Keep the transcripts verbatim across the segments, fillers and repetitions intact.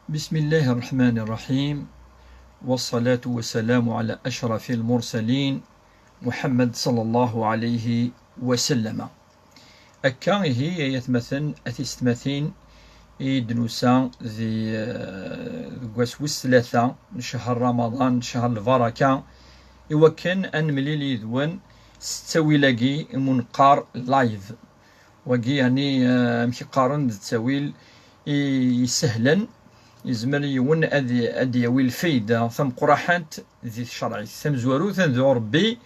بسم الله الرحمن الرحيم، والصلاة والسلام على أشرف المرسلين محمد صلى الله عليه وسلم. Akka ihi, ay atmaten, a tisetmatin, i d-nusa di, eh, deg wass wis tlata n ccher Ramaḍan, ccher lbaraka, i wakken ad nemlil yid-wen s ttawil-agi i mu neqqar live. Wagi, yeɛni, eh, amek i qqaren, d ttawil i isehlen, yezmer yiwen ad, ad d-yawi lfayda tameqqraḥant di tcerɛit. Tamezwarut, ad nedɛu Rebbi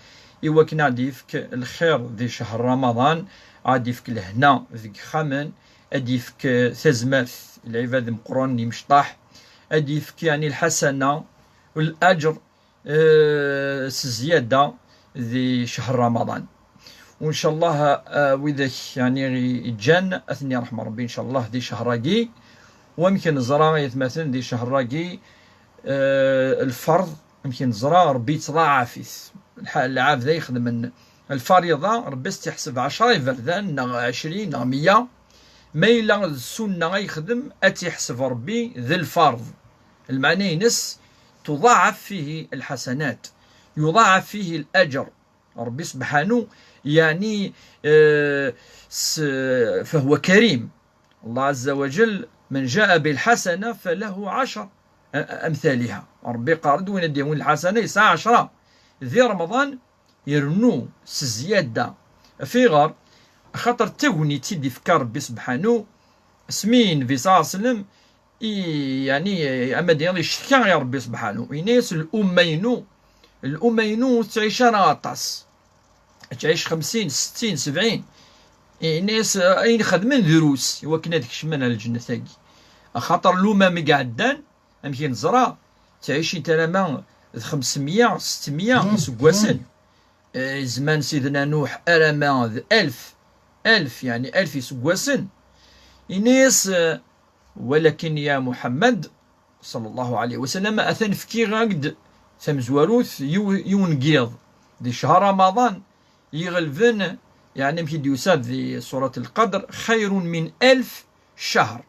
i wakken ad d-yefk lxir di ccher Ramaḍan, ad d-yefk lehna deg yexxamen, ad d-yefk, eh, tazmert i lɛibad imeqqranen imecṭaḥ, ad d-yefk, yeɛni, lḥasana, laǧer, eh, s zzyada di ccher Ramaḍan. Wa ncallah, eh, widak, yeɛni, i, iǧǧan, ad ten-yerḥem Rebbi, ncallah, di ccher-agi. Wamek neẓra, ay atmaten, di ccher-agi, eh, lferḍ, amek neẓra, Rebbi yettḍaɛaf-it. Lḥa-, lɛebd ay ixedmen lfariḍa, Rebbi ad s-tt-iḥseb ɛecra iberdan, neɣ ɛecrin, neɣ meyya. Ma yella d ssunna ay yexdem, ad tt-iḥseb Rebbi d lferḍ. Lmeɛna-ines, tuḍaɛaf fihi lḥasanat, yuḍaɛaf fihi laǧer. Rebbi sebḥanu, yeɛni, eh, s-, فهو كريم. Allah ɛezza wa jell, من جاء بالحسنة فله عشر أ-، أمثالها. Rebbi yeqqar-d, win ad d-yawin lḥasana, yesɛa ɛecra. Di Remḍan, irennu s zzyada. Afiɣer? Axaṭer d tagnit i d-ifka Rebbi sebḥanu, asmi Nnbi ṣalla Llahu ɛalayhi wa sallam, i, yeɛni, ama d-iniḍ, icekka i Rebbi sebḥanu. Yenna-yas, "Lumma-inu, lumma-inu ur tettɛic ara aṭas. Tettɛic xemsin, settin, sebɛin." Yenna-yas, "Ayen xedmen drus i wakken ad kecmen ar lǧennet-agi." Axaṭer lumam i iɛeddan, amek i neẓra, ttɛicint alamma d xemsemya, settemya iseggasen. Eh, zzman Sidna Nuḥ alamma d alef, alef, yeɛni alef iseggasen. Yenna-yas, eh, "Walakin ya Muḥemmed, ṣalla Llahu ɛalayhi wa sallam, atan fkiɣ-ak-d tamezwarut, yiw-, yiwen n yiḍ, di ccher Ramaḍan, iɣelben, yeɛni amek i d-yusa di Surat Lqadr, خير من ألف شهر."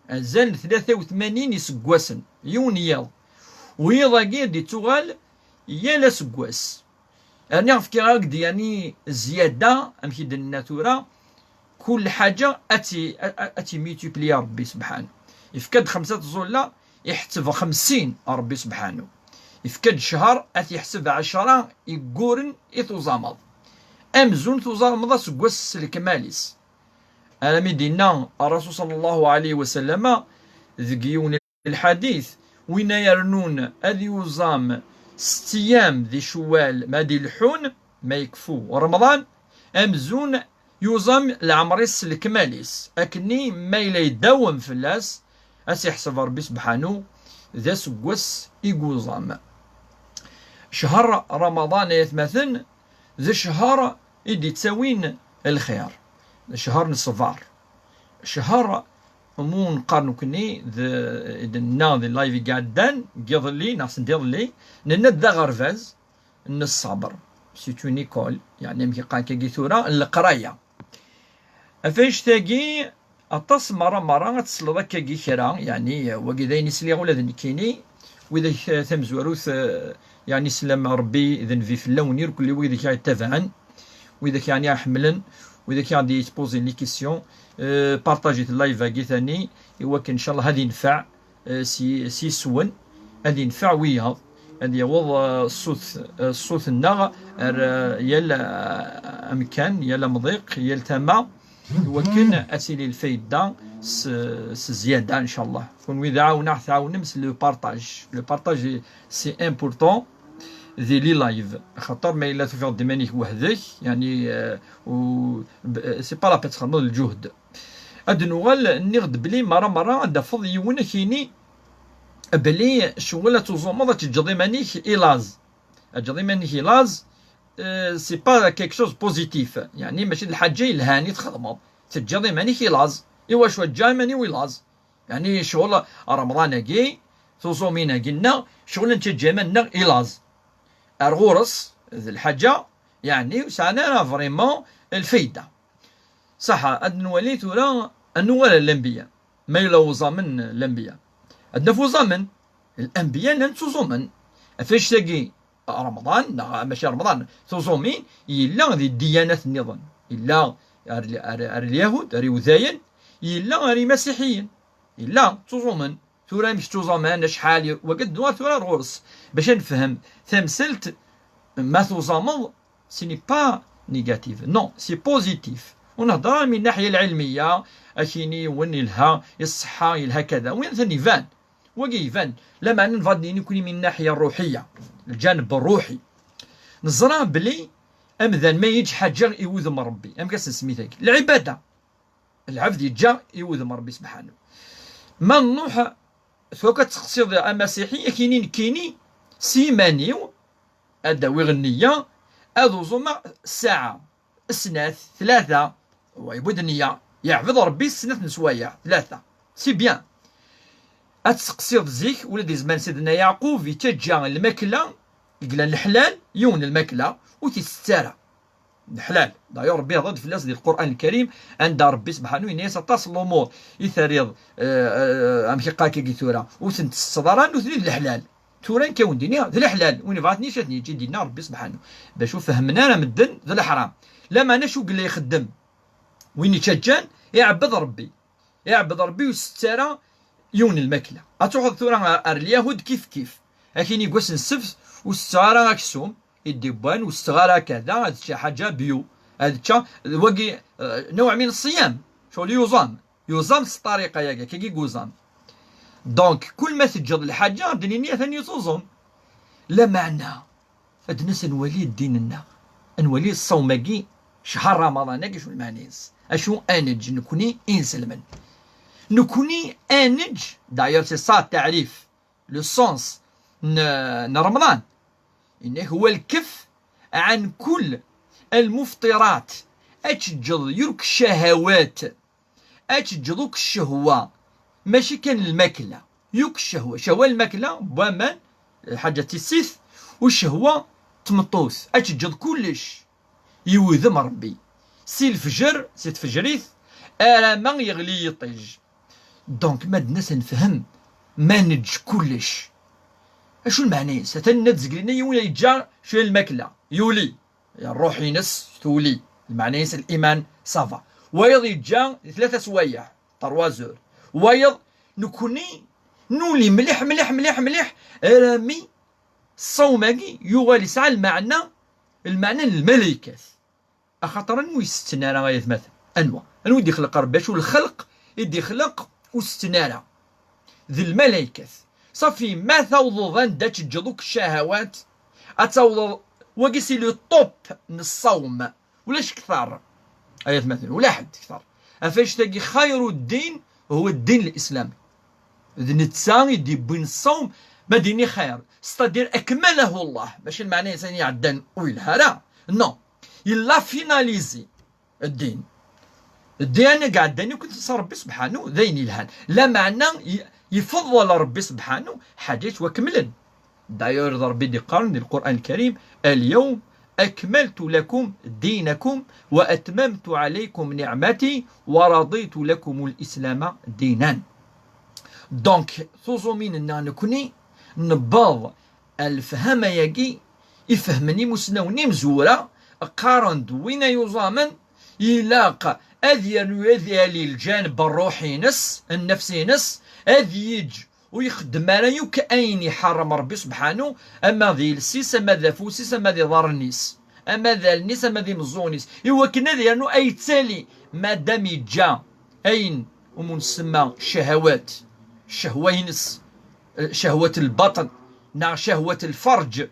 Azal n tlata u tmanyin iseggasen, yiwen n yiḍ. U yiḍ-agi ad d-ittuɣal yal aseggas. Rniɣ fkiɣ-ak-d, yeɛni, zzyada, amek i d-nenna tura, kul ḥaǧa ad tt-, a-, a-, ad tt-imultipliya Rebbi sebḥanu. Ifka-d xemsa tẓulla, iḥetteb xemsin Rebbi sebḥanu. Ifka-d ccher, ad t-iḥseb ɛecra igguren i tuẓameḍ. Amzun tuẓameḍ aseggas s lekmal-is. Alammi d-yenna Ṛṛasul ṣalla Llahu ɛalayhi wa sallam deg yiwen n lḥadit, win ay yernun ad yuẓam setta ayyam di Cewwal ma ad ileḥḥun, ma yekfu Remḍan, amzun yuẓam leɛmer-is s lekmal-is, akkenni ma yella idawem fell-as, ad s-iḥseb Ṛebbi sebḥanu d aseggas i yuẓam. Ccher Remḍan, ay atmaten, d ccher i d-ittawin lxir, d ccher n ṣṣber, ccher mu neqqar nekkni d, i d-nenna di live i iɛeddan, deg iḍelli neɣ sendiḍelli, nenna-d d aɣerbaz n ṣṣber, c'est une école, yeɛni amek i qqaren akkagi tura, n leqraya. Ɣef annect-agi, aṭas merra merra ad tesleḍ akkagi kra, yeɛni, eh, wagi d ayen i sliɣ ula d nekkini, widak, eh, tamezwarut, eh, yeɛni, sslam Rebbi d Nnbi fell-awen irkelli, widak i ɣ-ittabaɛen, widak, yeɛni, i ɣ-iḥemmlen, widak i ɣ-d-yettpozin les questions, eh, partajit live-agi tani, i wakken, ncallah, ad ineffeɛ, eh, s yi-, s yiswen, ad ineffeɛ wiyaḍ, ad yaweḍ, eh, ṣṣut, eh, ṣṣut-nneɣ ar, eh, yal, eh, amkan, yal amḍiq, yal tama, i wakken ad tili lfayda s, s zzyada, ncallah. Kunwi d aɛawen, ad ɣ-tɛawnem s le partage. Le partage, c'est important di les lives. Axaṭer ma yella tufiḍ-d iman-ik weḥd-k, yeɛni, eh, u, b-, c'est pas la peine txedmeḍ lǧuhd. Ad nuɣal, nniɣ-d belli merra merra ad d-tafeḍ yiwen ad k-yini belli ccɣel ad tuẓumeḍ, ad teǧǧeḍ iman-ik i laẓ. Ad teǧǧeḍ iman-ik i laẓ, euh, c'est pas quelque chose positif. Yeɛni mačči d lḥaǧa yelhan i txedmeḍ. Teǧǧiḍ iman-ik i laẓ. Iwacu ad ǧǧeɣ iman-iw i laẓ? Yeɛni ccɣel Remḍan-agi, tuẓumin-agi-nneɣ, ccɣel ad nettaǧǧa iman-nneɣ i laẓ. Ar ɣur-s, d lḥaǧa, yeɛni, ur sɛan ara vraiment lfayda. Ṣaḥa, ad nwali tura, ad nuɣal ar lanbiya. Ma yella uẓamen n lanbiya. Ad naf uẓamen. Lanbiya llan ttuẓumen. Ɣef annect-agi, Remḍan, neɣ mačči Remḍan, tuẓumin, yella di ddiyanat nniḍen. Yella ar, ar, ar Lyahud, ar Iwdayen, yella ar Imasiḥiyen. Yella, ttuẓumen. Tura amek ttuẓaman, acḥal, wagi ad dduɣ tura ar ɣur-s. Bac ad nefhem tamsalt, ma tuẓameḍ, ce n'est pas négatif. Non, c'est positif. Ur nehder ara min naḥya lɛilmiya, akini yiwen yelha, iṣeḥḥa, yelha kada. Win atan iban. Wagi iban. Lameɛna nebɣa ad d-nini nekkni min naḥya rruḥiya. Lǧaneb rruḥi. Neẓra belli amdan ma yeǧǧ ḥaǧa i wudem Ṛebbi. Amek ad s-nsemmi tagi? Lɛibada. Lɛebd yeǧǧa i wudem Ṛebbi sebḥanu. Ma nruḥ, tura ad teqsiḍ amasiḥi, akini nekkini, s yiman-iw, ad d-awiɣ nniya, ad uẓumeɣ ssaɛa, snat, tlata, wa yewwi-d nniya, yeɛbed Ṛebbi snat n swayeɛ, tlata. C'est bien. Ad tseqsiḍ zik, ula di zzman Sidna Yeɛqub, yettaǧǧa lmakla, i yellan leḥlal, yiwen n lmakla, ur t-itett ara. D leḥlal. D'ailleurs, Ṛebbi ihḍer-d fell-as di Lqur'an Lkarim, anda Ṛebbi sebḥanu yenna-yas aṭas n lumuṛ i terriḍ, eh, eh, amek iqqar-agi tura, ur tent-tsetteḍ ara, nutni d leḥlal. Tura nekk a wen-d-iniɣ, d leḥlal. Win ibɣa ad ten-yečč, ad ten-yečč, i d-yenna Ṛebbi sebḥanu. Bac ur fehmen ara medden d leḥram. Lameɛna acu yella ixeddem? Win ittaǧǧan, iɛebbed Ṛebbi. Iɛebbed Ṛebbi ur isett ara yiwen n lmakla. Ad truḥeḍ tura ar, ar Lyahud kif kif. Akini deg wass n ssebt ur setteɣ ara aksum, i d-iwwan, ur setteɣ ara kada, ad ččeɣ ḥaǧa bio. Ad ččeɣ, d wagi, eh, نوع من الصيام. Ccɣel yuẓam. Yuẓam s ṭṭariqa-yagi, akkagi i yuẓam. Donc, kul ma teǧǧeḍ lḥaǧa, ad d-nini atan yeẓuẓum. Lameɛna, ad d-nas ad nwali ddin-nneɣ, ad nwali ṣṣawm-agi, ccher Ramaḍan-agi, acu lmeɛna-ines? Acu ad neǧǧ nekni inselmen? Nekni ad neǧǧ, d'ailleurs c'est ça التعريف, le sens n, n Remḍan. Yenna-k هو الكف عن كل المفطرات, ad teǧǧeḍ yurk ccahawat, ad teǧǧeḍ akk ccehwa, mačči kan lmakla, yakk ccehwa, ccehwa lmakla n waman, lḥaǧa tissit, u ccehwa tmeṭṭut, ad teǧǧeḍ kullec i wudem Ṛebbi, si lefjer, si tfejrit, arama yeɣli yiṭij. Donc, ma d-nas ad nefhem, ma neǧǧ kullec, acu lmeɛna-ines? Atan nna tzegli-nni yiwen yeǧǧa cwiya n lmakla, yuli. Ṛṛuḥ-ines tuli, lmeɛna-ines liman ça va. Wayeḍ yeǧǧa di tlata swayeɛ, trois heures. Wayeḍ, nekni nuli mliḥ, mliḥ, mliḥ, mliḥ, arami ṣṣawm-agi yuɣal yesɛa lmeɛna, lmeɛna n lmalaykat. Axaṭer anwa ur isetten ara, ay atmaten? Anwa? Anwa i d-ixleq Ṛebbi? Acu lxelq i d-ixleq ur setten ara? D lmalaykat. Ṣafi, ma tawḍeḍ anda teǧǧeḍ akk ccahawat, ad tawḍeḍ, wagi c'est le top n ṣṣawm. Ulac kter, ay atmaten, ula ḥedd kter. Ɣef annect-agi, خير الدين هو الدين الإسلامي. D netta i d-yewwin ṣṣawm, ma d-ini xir, c'est-à-dire أكمله الله, mačči lmeɛna-ines ayen iɛeddan ur yelha ara. Non, il a finalisé ddin. Ddin i iɛeddan akk, s Ṛebbi sebḥanu, d ayen yelhan. Lameɛna i-, ifeḍḍel Ṛebbi sebḥanu ḥaǧa yettwakemlen. D'ailleurs, d Ṛebbi i d-iqqaren di Lqur'an Lkarim: اليوم أكملت لكم دينكم وأتممت عليكم نعمتي ورضيت لكم الإسلام دينا. Donc, tuẓumin-nneɣ nekni, newweḍ ar lefhama-agi, ifehmen imusnawen imezwura, qqaren-d win ay uẓamen, ilaq ad yernu, ad yali lǧaneb ṛṛuḥi-ines, nnefs-ines, ad yeǧǧ ur ixeddem ara yakk ayen iḥeṛṛem Ṛebbi sebḥanu, ama d iles-is, ama d afus-is, ama d iḍarren-is, ama d allen-is, ama d imeẓẓuɣen-is, i wakken ad yernu ad yettali, madam yeǧǧa ayen umi nsemma ccahawat, ccehwa-ines, eh, cehwat lbaṭen, neɣ cehwat lferǧ,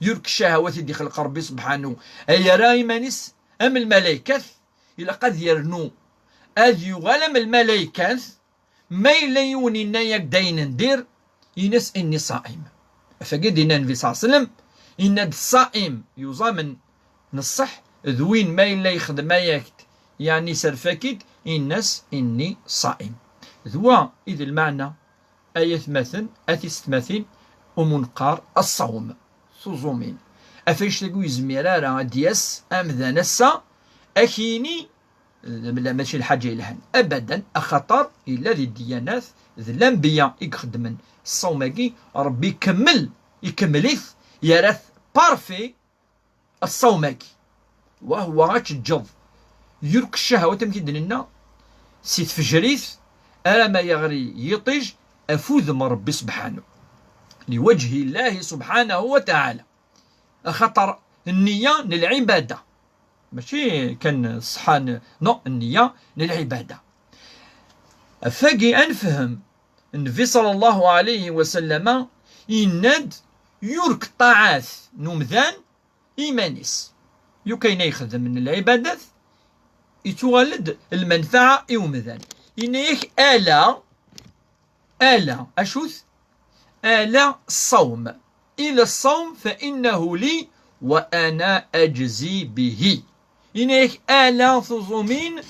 yurk ccahawat i d-ixleq Ṛebbi sebḥanu, ay yerra iman-is am lmalaykat, ilaq ad yernu, ad yuɣal am lmalaykat. Ma yella yiwen yenna-yak-d ayen n dir, ini-as: إني صائم. Ɣef wagi d-yenna Nnbi ṣalla Llahu ɛalayhi wa sallam, yenna-d: ṣṣaim, yuẓamen n ṣṣeḥ, d win ma yella yexdem ayak-d, yeɛni iserf-ak-id, ini-as: إني صائم. D wa i d lmeɛna, ay atmaten, a tisetmatin, umi neqqar ṣṣawm, tuẓumin. Ɣef wannect-agi ur yezmir ara ad d-yas amdan ass-a, ad k-yini Mačči lḥaǧa yelhan abadan, axaṭer yella di ddiyanat d lanbiya i ixeddmen ṣṣawm-agi, Ṛebbi ikemmel, ikemmel-it, yerra-t parfait ṣṣawm-agi. Wah, wa ad teǧǧeḍ yurk ccahwat, amek i d-nenna, si tfejrit arama yeɣli yiṭij ɣef udem n Ṛebbi subḥanu, liwajhi Llahi subḥanahu wa taɛala. Axaṭer nniya n lɛibada, mačči kan ṣṣeḥḥa n, non, nniya n lɛibada. Ɣef wagi ad nefhem, Nnbi ṣalla Llahu ɛalayhi wa sallama yenna-d yurk ṭṭaɛat n umdan i yiman-is. Yurk ayen ay yexdem n lɛibadat, yettuɣal-d lmenfaɛa i umdan. Yenna-yak ala, ala, acu-t? Ala ṣṣawm. Illa ṣṣawm fa innahu li wa ana ajzi bihi. Yenna-yak ala tuẓumin,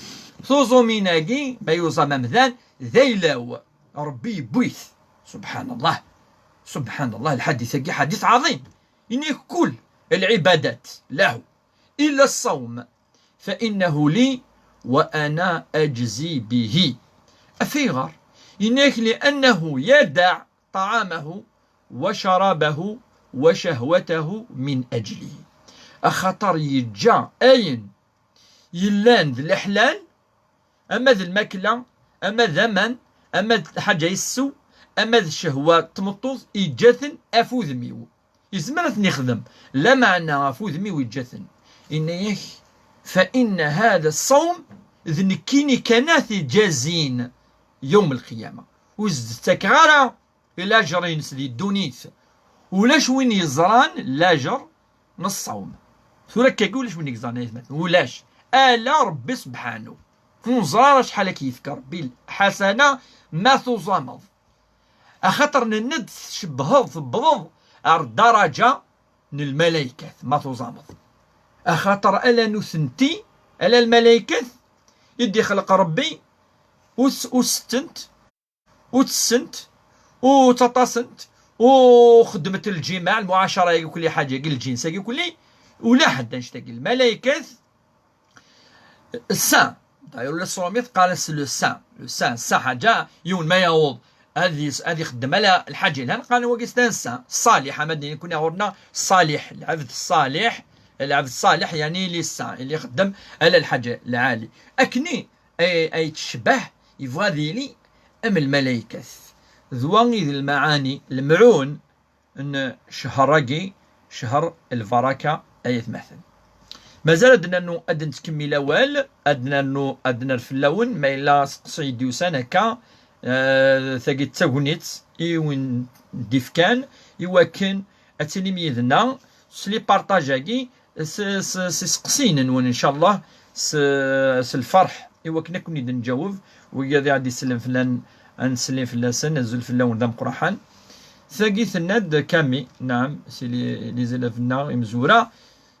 tuẓumin-agi, ma yuẓam amdan, d ayla-w. Ṛebbi yewwi-t. Subḥanallah. Subḥanallah, lḥadit-agi ḥadit ɛaḍim. Yenna-yak kul lɛibadat lahu, illa ṣṣawm, fa innahu li wa ana ajzi bihi. Af ayɣer? Yenna-yak li'annahu yadaɛ ṭaɛamahu wa carabahu wa cahwatahu min ajlihi. Axaṭer yeǧǧa ayen yellan d leḥlal, ama d lmakla, ama d aman, ama d lḥaǧa yessew, ama d ccehwa n tmeṭṭut, yeǧǧa-ten ɣef udem-iw. Yezmer ad ten-yexdem, lameɛna ɣef udem-iw yeǧǧa-ten. Yenna-yak, fa inna hada ṣṣawm, d nekkini kan ad t-iǧazin yawm lqiyama. Ur s-d-ttakeɣ ara i lajer-ines di ddunit. Ulac win yeẓran lajer n ṣṣawm. Tura akkagi ulac win yeẓran, ay atmaten. Ulac. Ala Ṛebbi subḥanu. Ur neẓra ara acḥal ad k-yefk Ṛebbi lḥasana ma tuẓameḍ. Axaṭer nenna-d tcebbheḍ, tewwḍeḍ ar ddaraǧa n lmalaykat ma tuẓameḍ. Axaṭer ala nutenti, ala lmalaykat i d-ixleq Ṛebbi, ur s-, ur settent, ur tessent, ur ttaṭṭasent, ur xeddment lǧimaɛ, lmuɛacara-agi kulli, ḥaǧa-agi, lǧins-agi kulli, ula ḥedd annect-agi. Lmalaykat, saint. D'ailleurs, ula s tṛumit qqaren-as le saint. Le saint, saint ḥaǧa, yiwen ma yaweḍ ad yis-, ad ixeddem ala lḥaǧa yelhan, qqaren wagi c'est un saint. Ṣṣaliḥ, ama d-nini kunni ɣur-neɣ ṣṣaliḥ, lɛebd ṣṣaliḥ, lɛebd ṣṣaliḥ, yeɛni il est saint, il ixeddem ala lḥaǧa lɛali. Akkenni ay, ay tecbeḥ, yebɣa ad yili am lmalaykat. D wa i d lmaɛani, lemɛun n ccher-agi, ccher lbaraka, ay atmaten. Mazal ad nernu, ad nettkemmil awal, ad nernu, ad nerr fell-awen, ma yella aseqsi i d-yusan akka, eh, tagi d tagnit i wen-d-ifkan, i wakken ad tilim yid-neɣ s les partages-agi, s, s, s iseqsiyen-nwen, ncallah, s, s lferḥ, i wakken ad ken-id-nǧaweb. Wigad i ɣ-d-isellen fell-an, ad nsellem fell-asen, azul fell-awen d ameqqraḥan. Tagi tenna-d Kami, naɛam, si les, les élèves-nneɣ imezwura,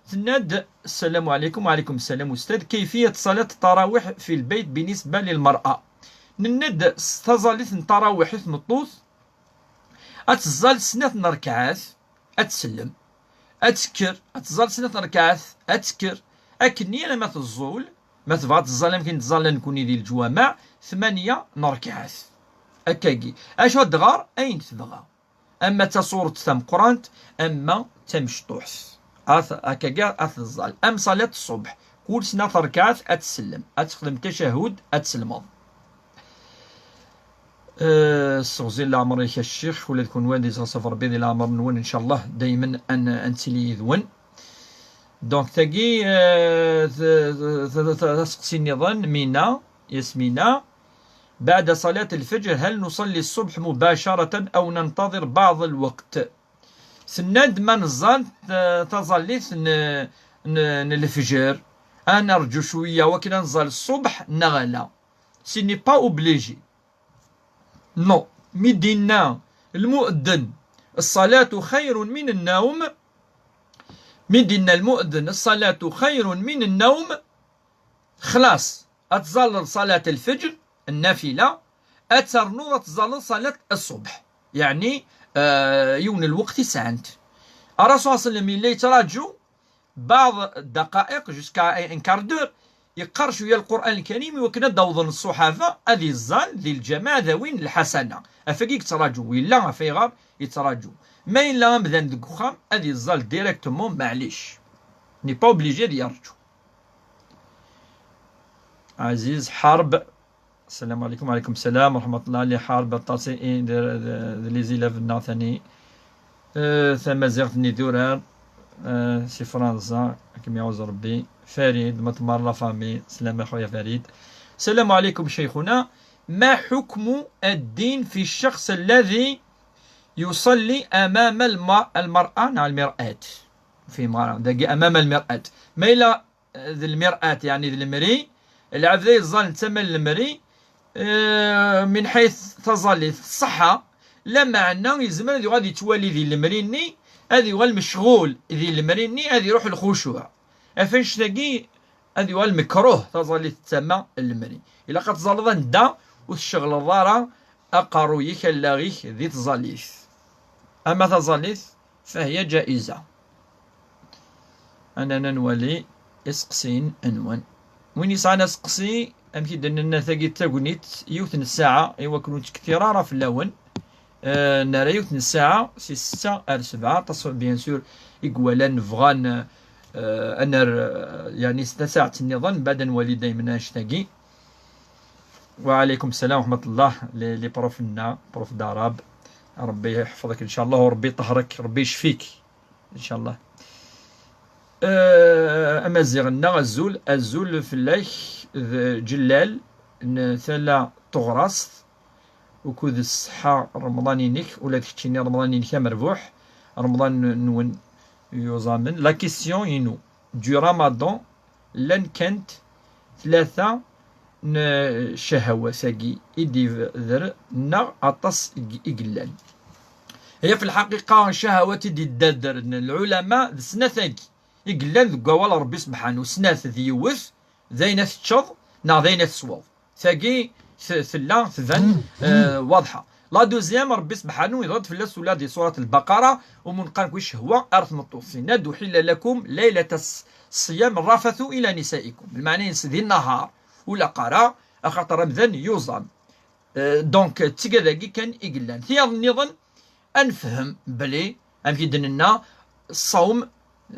tenna-d: السلام عليكم. وعليكم السلام أستاذ، كيفية صلاة التراويح في البيت بالنسبة للمرأة؟ Nenna-d s taẓallit n tarawiḥ i tmeṭṭut, ad teẓẓal snat n rrekɛat, ad tsellem, ad tekker, ad teẓẓal snat n rrekɛat, ad tekker, akkenni alamma teẓẓul, ma tebɣa ad teẓẓal amek i nettẓalla nekkni di leǧwameɛ, tmanya n rrekɛat. Akkagi. Acu ad tɣer? Ayen tebɣa. Ama d taṣuret tameqqrant, ama d tamecṭuḥt. At-, akkagi ad teẓẓal. Am ṣalat ṣṣubḥ, kul snat rrekɛat ad tsellem, ad texdem tacahud, ad tselmeḍ. Eh, sseɣzin leɛmer-ik a ccix, ula d kunwi ad iẓer ṣṣaf Rebbi di leɛmer-nwen, ncallah daymen ad n-, ad nettili yid-wen. Donc, tagi, eh, t-, t-, t-, t-, taseqsi nniḍen, Mina, Yasmina: بعد صلاة الفجر هل نصلي الصبح مباشرة أو ننتظر بعض الوقت؟ Tenna-d ma neẓẓal, eh, taẓallit n, n, n lefjer, ad nerǧu cwiya wakken ad nẓẓal ṣṣubḥ neɣ ala. Ce n'est pas obligé. Non. Mi d-yenna lmu'edden: الصلاة خير من النوم. Mi d-yenna lmu'edden: الصلاة خير من النوم. Xlaṣ, ad tẓalleḍ ṣalat lfeǧr, nnafila, ad ternuḍ ad tẓalleḍ ṣalat ṣṣubḥ. Yeɛni, eh, yiwen n lweqt i sɛant. Ṛṛasul ṣalla Llahu ɛalayhi wa sallam yella yettraǧu بعض الدقائق, jusqu'à un quart d'heure, yeqqar cwiya Lqur'an Lkarim i wakken ad d-awḍen ṣṣuḥaba, ad iẓẓal di lǧamaɛ, ad awin lḥasana. Af wagi yettraǧu, yella ɣef ayɣer yettraǧu. Ma yella amdan deg uxxam, ad iẓẓal directement, maɛlic. N'est pas obligé ad yerǧu. Ɛziz Ḥarb. Ssalamu ɛlikum. Ɛlikum ssalam wa raḥmatullah. Ɛli Ḥarb, aṭas i d, d, d les élèves-nneɣ tani. Eh, tamaziɣt n idurar, eh, si Fransa, ad kem-iɛuz Rebbi. Farid, Matmar, la famille, sslam a xuya Farid. Ssalamu ɛlikum ceyxuna. ما حكم الدين في الشخص الذي يصلي أمام الم-، المرأة، neɣ المرآة؟ Fehmeɣ ara dagi, أمام المرآة. Ma yella d lmir'at, yeɛni d lemri, lɛebd ay yeẓẓallen d tama n lemri, eh, min ḥayt taẓallit tṣeḥḥa, lameɛna yezmer ad yuɣal ad yettwali di lemri-nni, ad yuɣal mecɣul di lemri-nni, ad iruḥ lxucuɛ. Af annect-agi ad yuɣal mekruh, taẓallit d tama n lemri. Ilaq ad tẓalleḍ anda ur tceɣleḍ ara aqerruy-ik, allaɣ-ik di tẓallit. Ama taẓallit, فهي جائزة. Ad nani, ad nwali iseqsiyen-nwen. Win yesɛan aseqsi, amek i d-nenna tagi d tagnit, yiwet n ssaɛa, i wakken ur nettkettir ara fell-awen. Eh, nerra yiwet n ssaɛa, si ssetta ar ssebɛa, aṭas, bien sûr, i iwalan bɣan, eh, ad nerr, eh, yeɛni, tasaɛet nniḍen, mbeɛd ad nwali daymen annect-agi. وعليكم السلام ورحمة الله. Les, les profs-nneɣ, prof d'arabe. Rebbi yeḥfeḍ-ik, ncallah, u Rebbi iṭehher-ik, Rebbi yecfi-k, ncallah. Eh, Amaziɣ-nneɣ, azul, azul fell-ak, d Ǧellal n Tala Tuɣrast, ukud ṣṣeḥḥa Remḍan-inek, ula d keččini Remḍan-inek amerbuḥ, Remḍan-nwen yuẓamen. La question-inu, du Ramadan, llan kant tlata n ccahawat-agi i d-ibder, neɣ aṭas i i yellan? Aya f lḥaqiqa, ccahawat i d-iddadren lɛulama d snat-agi i yellan deg wawal n Rebbi sebḥanu, snat, d yiwet, d ayen ad teččeḍ neɣ d ayen ad tesweḍ. Tagi t-, tella tban, eh, waḍḥa. La deuxième, Rebbi sebḥanu yeḍra-d fell-as ula di surat Lbaqara, umunqan n ccehwa ar tmeṭṭut. Yenna-d: أحل لكم ليلة الص-، الصيام الرفث إلى نسائكم. Lmeɛna-ines di nnehar ur ilaq ara, axaṭer amdan yuẓam. Eh, donc, d tigad-agi kan i yellan. Tiyaḍ nniḍen, ad nefhem belli, amek i d-nenna, ṣṣawm,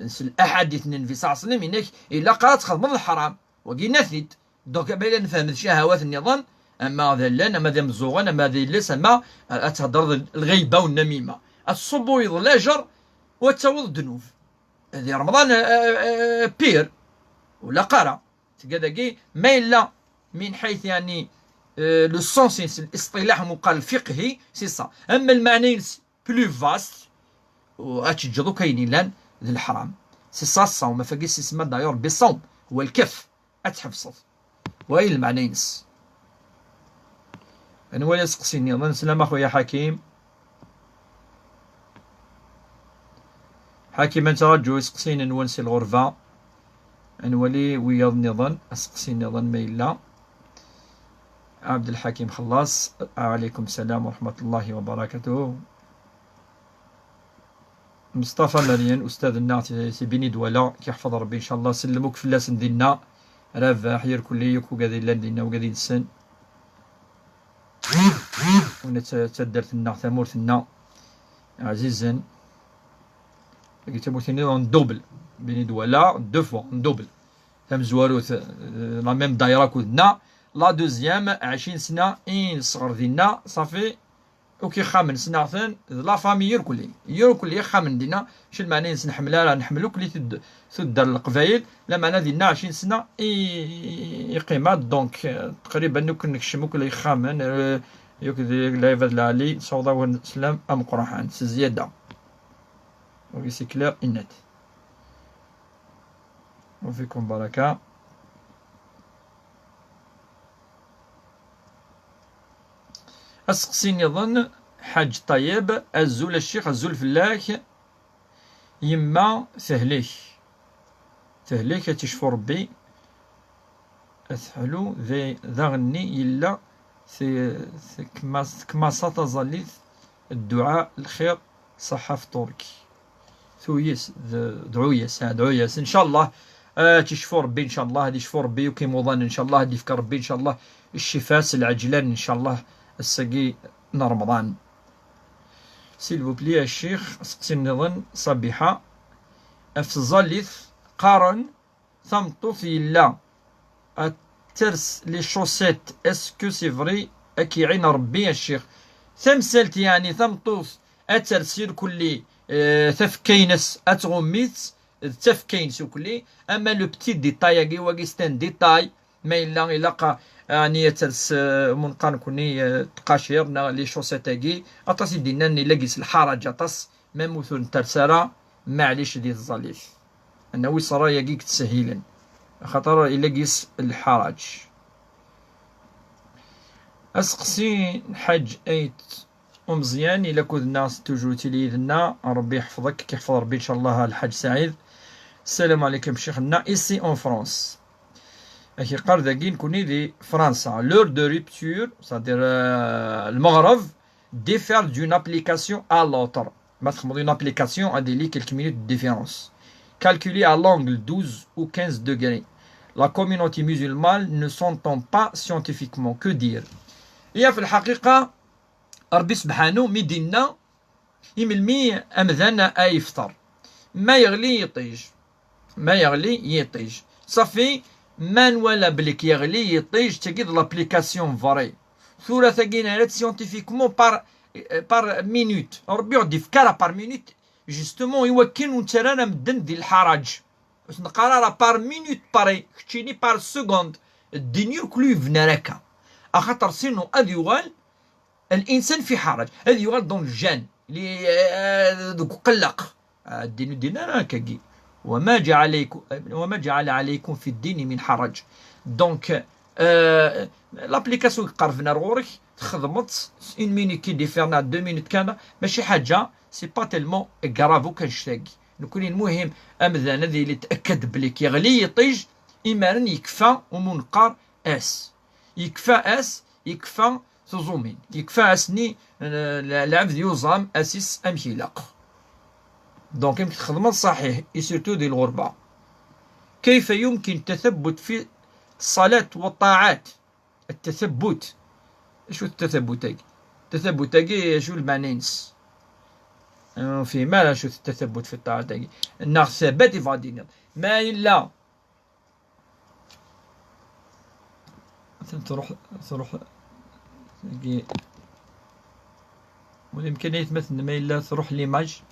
s laḥadit n Nnbi ṣalla Llahu ɛalayhi wa sallam, yenna-k ilaq ara txedmeḍ lḥaram. Wagi yenna-t-id. Donc, ma yella nefhem d ccahawat nniḍen, ama d allan, ama d imeẓẓuɣen, ama d iles, ama, eh, ad theddreḍ lɣiba u nnamima. Ad tṣubbuyeḍ lajer u ad tawiḍ ddnub. Di Remḍan, eh, eh, eh, pire. Ur ilaq ara. Tga dagi, ma yella min ḥayt, yeɛni, eh, le sens-ines, liṣṭilaḥ umeqqar lfiqhi, c'est ça. Ama lmeɛna-ines plus vaste, u ad teǧǧeḍ akk ayen yellan d leḥram. C'est ça ṣṣawm, af wagi s isemma d'ailleurs Rebbi ṣṣawm, huwa lkaf, ad tḥebseḍ. Wayi lmeɛna-ines. Ad nwali aseqsi nniḍen. Slam a xuya Ḥakim. Ḥakim, ad nettraǧu iseqsiyen-nwen si lɣerba. Ad nwali wiyaḍ nniḍen, aseqsi nniḍen ma yella. Ɛebdelḥakim Xellas, ɛaleykum ssalam wa raḥmatullahi wa barakatuh. Mustafa Meryen, ustad-nneɣ si, si Bini Dwala, k-iḥfeḍ Rebbi, ncallah, sellem akk fell-asen dinna, Rabaḥ, irkelli, akk ugad yellan dinna, ugad yid-sen. Wina d ta-, d taddart-nneɣ, tamurt-nneɣ, ɛzizen. Tagi d tamurt-nni en double, Bini Dwala, deux fois, en double. Tamezwarut, eh, la même daïra akked-nneɣ, la deuxième, ɛecrin sna i nesɣer dinna, ṣafi, Akk ixxamen ssneɣ-ten, d la famille irkelli. Irkelli ixxamen dinna, mačči lmeɛna-ines nḥemmel ara, nḥemmel akk tuddar n Leqbayel, lameɛna dinna ɛecrin sna i, i, i qqimeɣ, donc, eh, taqriban akk nekcem akk ixxamen, eh, akk d lɛibad lɛali, nessaweḍ-awen sslam ameqqran s zzyada. Oui, c'est clair et net. وفيكم بركة. Aseqsi nniḍen, Ḥaǧ Ṭayeb, azul a ccix, azul fell-ak. Yemma tehlek, tehlek, ad tt-icfu Rebbi. Ad teḥlu, d, d aɣenni yella te-, tekmas-, tekmasa taẓallit, dduɛa, lxir, ṣaḥḥa fṭur-ik. Tuyes, d-, dɛu-yas, ha, dɛu-yas, ncallah, Ad tt-icfu Rebbi, ncallah, ad icfu Rebbi akk imuḍan, ncallah, ad d-ifk Rebbi, ncallah, ccifa s lɛeǧlan, ncallah, ass-agi n Remḍan. S'il vous plaît, a ccix, aseqsi nniḍen, Ṣabiḥa, ɣef tẓallit, qqaren, tameṭṭut yella ad ters les chaussettes, est-ce que c'est vrai? Ad k-iɛin Rebbi, a ccix. Tamsalt, yeɛni, tameṭṭut ad ters irkelli, eh, tafekka-ines, ad tɣumm-itt, d tafekka-ines irkelli. Ama le petit détail-agi, wagi c'est un détail, ma yella ilaq, ɛni, ad ters, eh, munqar nekni, eh, tqacir, neɣ les chaussettes-agi, aṭas i d-yennan illa gis lḥaraǧ, aṭas, ma ur ten-ters ara, maɛlic di tẓallit. Annawi ṣṣra-agi i yettsehilen, axaṭer illa gis lḥaraǧ. Aseqsi n Lḥaǧ Ayt Umeẓyan, ila kud-nneɣ toujours tili yid-nneɣ. Rebbi yeḥfeḍ-k, k-iḥfeḍ Rebbi, ncallah, a Lḥaǧ Saɛid. Ssalamu ɛlikum, ccix-nneɣ, ici en France. Ak-iqqar dagi nekni di Fransa. L'heure de rupture, c'est-à-dire, euh, lmeɣreb, diffère d'une application à l'autre. Ma txedmeḍ une application, ad d-tili quelques minutes de différence. Calculée à l'angle douze ou quinze degrés. La communauté musulmane ne s'entend pas scientifiquement. Que dire? Ihi, fi lḥaqiqa, Rebbi sebḥanu mi d-yenna i melmi amdan a yefṭer. Ma yeɣli yiṭij, ma yeɣli yiṭij. Ṣafi, ma nwala belli yeɣli yiṭij, tagi d l'application vraie. Tura tagi nara-tt scientifiquement par, par minute. Rebbi ur d-ifka ara par minute, justement, i wakken ur nettarra ara medden di lḥaraǧ. Ur s-neqqar ara par minute, par, keččini par seconde. Ddin irkel ur yebni ara akka. Axaṭer sinon ad yuɣal الإنسان في حرج، ad yuɣal dans le gêne, li, eh, deg uqelleq. Ah, ddin ur ddin ara akkagi. وما جعل عليكم، وما جعل عليكم في الدين من حرج. Donc, euh, l'application iqerben ar ɣur-k, txedmeḍ-tt, une minute qui diffère, neɣ deux minutes kan, mačči ḥaǧa, c'est pas tellement grave akk annect-agi. Nekni lmuhim, amdan ad yili yetأكد belli yeɣli yiṭij, imaren yekfa umi neqqar ass. Yekfa ass, yekfa tuẓumin. Yekfa ass-nni, eh, lɛebd yuẓam ass-is amek ilaq. Donc, amek txedmeḍ ṣaḥiḥ, et surtout di lɣerba. كيف يمكن التثبت في الصلاة والطاعات؟ التثبت. Acu d التثبت-agi? التثبت-agi, acu lmeɛna-ines? Ur nefhim ara acu d التثبت في الطاعات-agi. Neɣ thabat i bɣa d-iniḍ. Ma yella Atan truḥ, truḥ, tagi. Ula yemkan aytmaten ma yella truḥ l'image.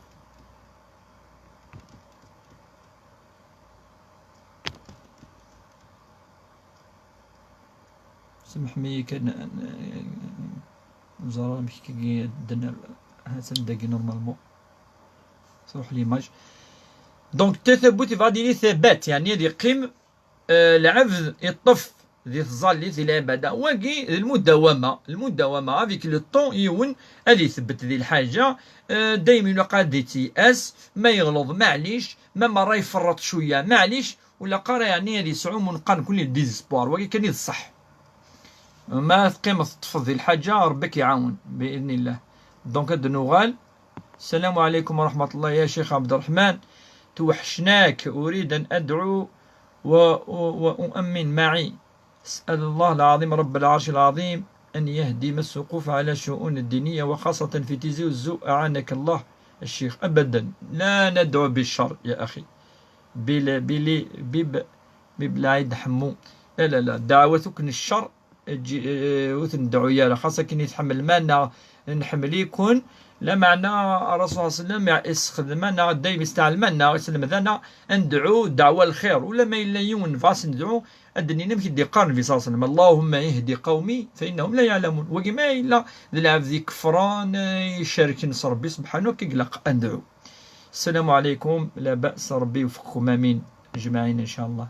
Semḥem-iyi kan, n-, n-, neẓra amek kagi d-, atan dagi normalement. Truḥ l'image. Donc, التثبت يبغى يدير ثبات، يعني ad yeqqim, euh, lɛebd iṭṭef di tẓallit, di lɛibada. Wagi d lmudawama, lmudawama, avec le temps, yiwen ad itbeddel di lḥaǧa, euh, dayem ilaq ad d-yetteyas, ma yeɣleḍ, maɛlic, ma merra iferreṭ cwiya, maɛlic, ur ilaq ara, yeɛni, ad yesɛu munqan kulli désespoir. Wagi kan i d ṣṣeḥ. Ma teqqimeḍ teṭṭfeḍ di lḥaǧa, Rebbi ad k-iɛawen, bi idnillah. Donc, ad d-nuɣal. السلام عليكم ورحمة الله يا شيخ عبد الرحمن، توحشناك، أريد أن أدعو و-، و-، وأؤمن معي. أسأل الله العظيم رب العرش العظيم أن يهدم السقوف على الشؤون الدينية وخاصة في تيزي وزو، أعانك الله الشيخ. أبدا لا ندعو بالشر يا أخي. بل-، بلي-، بب-، ببلعيد حمو. لا، لا، لا، دعوتك للشر, ǧi-, eh, ur ten-nedɛu ara, xas akken i tḥemmlem-aneɣ, nḥemmel-iken. Lameɛna Ṛṛasul صلى الله عليه وسلم issexdem-aneɣ, dayem isteɛlem-aneɣ, iselmed-aneɣ ad nedɛu ddeɛwa n lxir. Ula ma yella yiwen nebɣa ad s-nedɛu, ad d-nini amek i d-yeqqar Nnbi صلى الله عليه وسلم: اللهم اهد قومي فإنهم لا يعلمون. Wagi ma yella d lɛebd ikefren, eh, icerken s Ṛebbi سبحانه, akka i ilaq ad nedɛu. السلام عليكم، لاباس، ربي يوفقكم، آمين أجمعين إن شاء الله.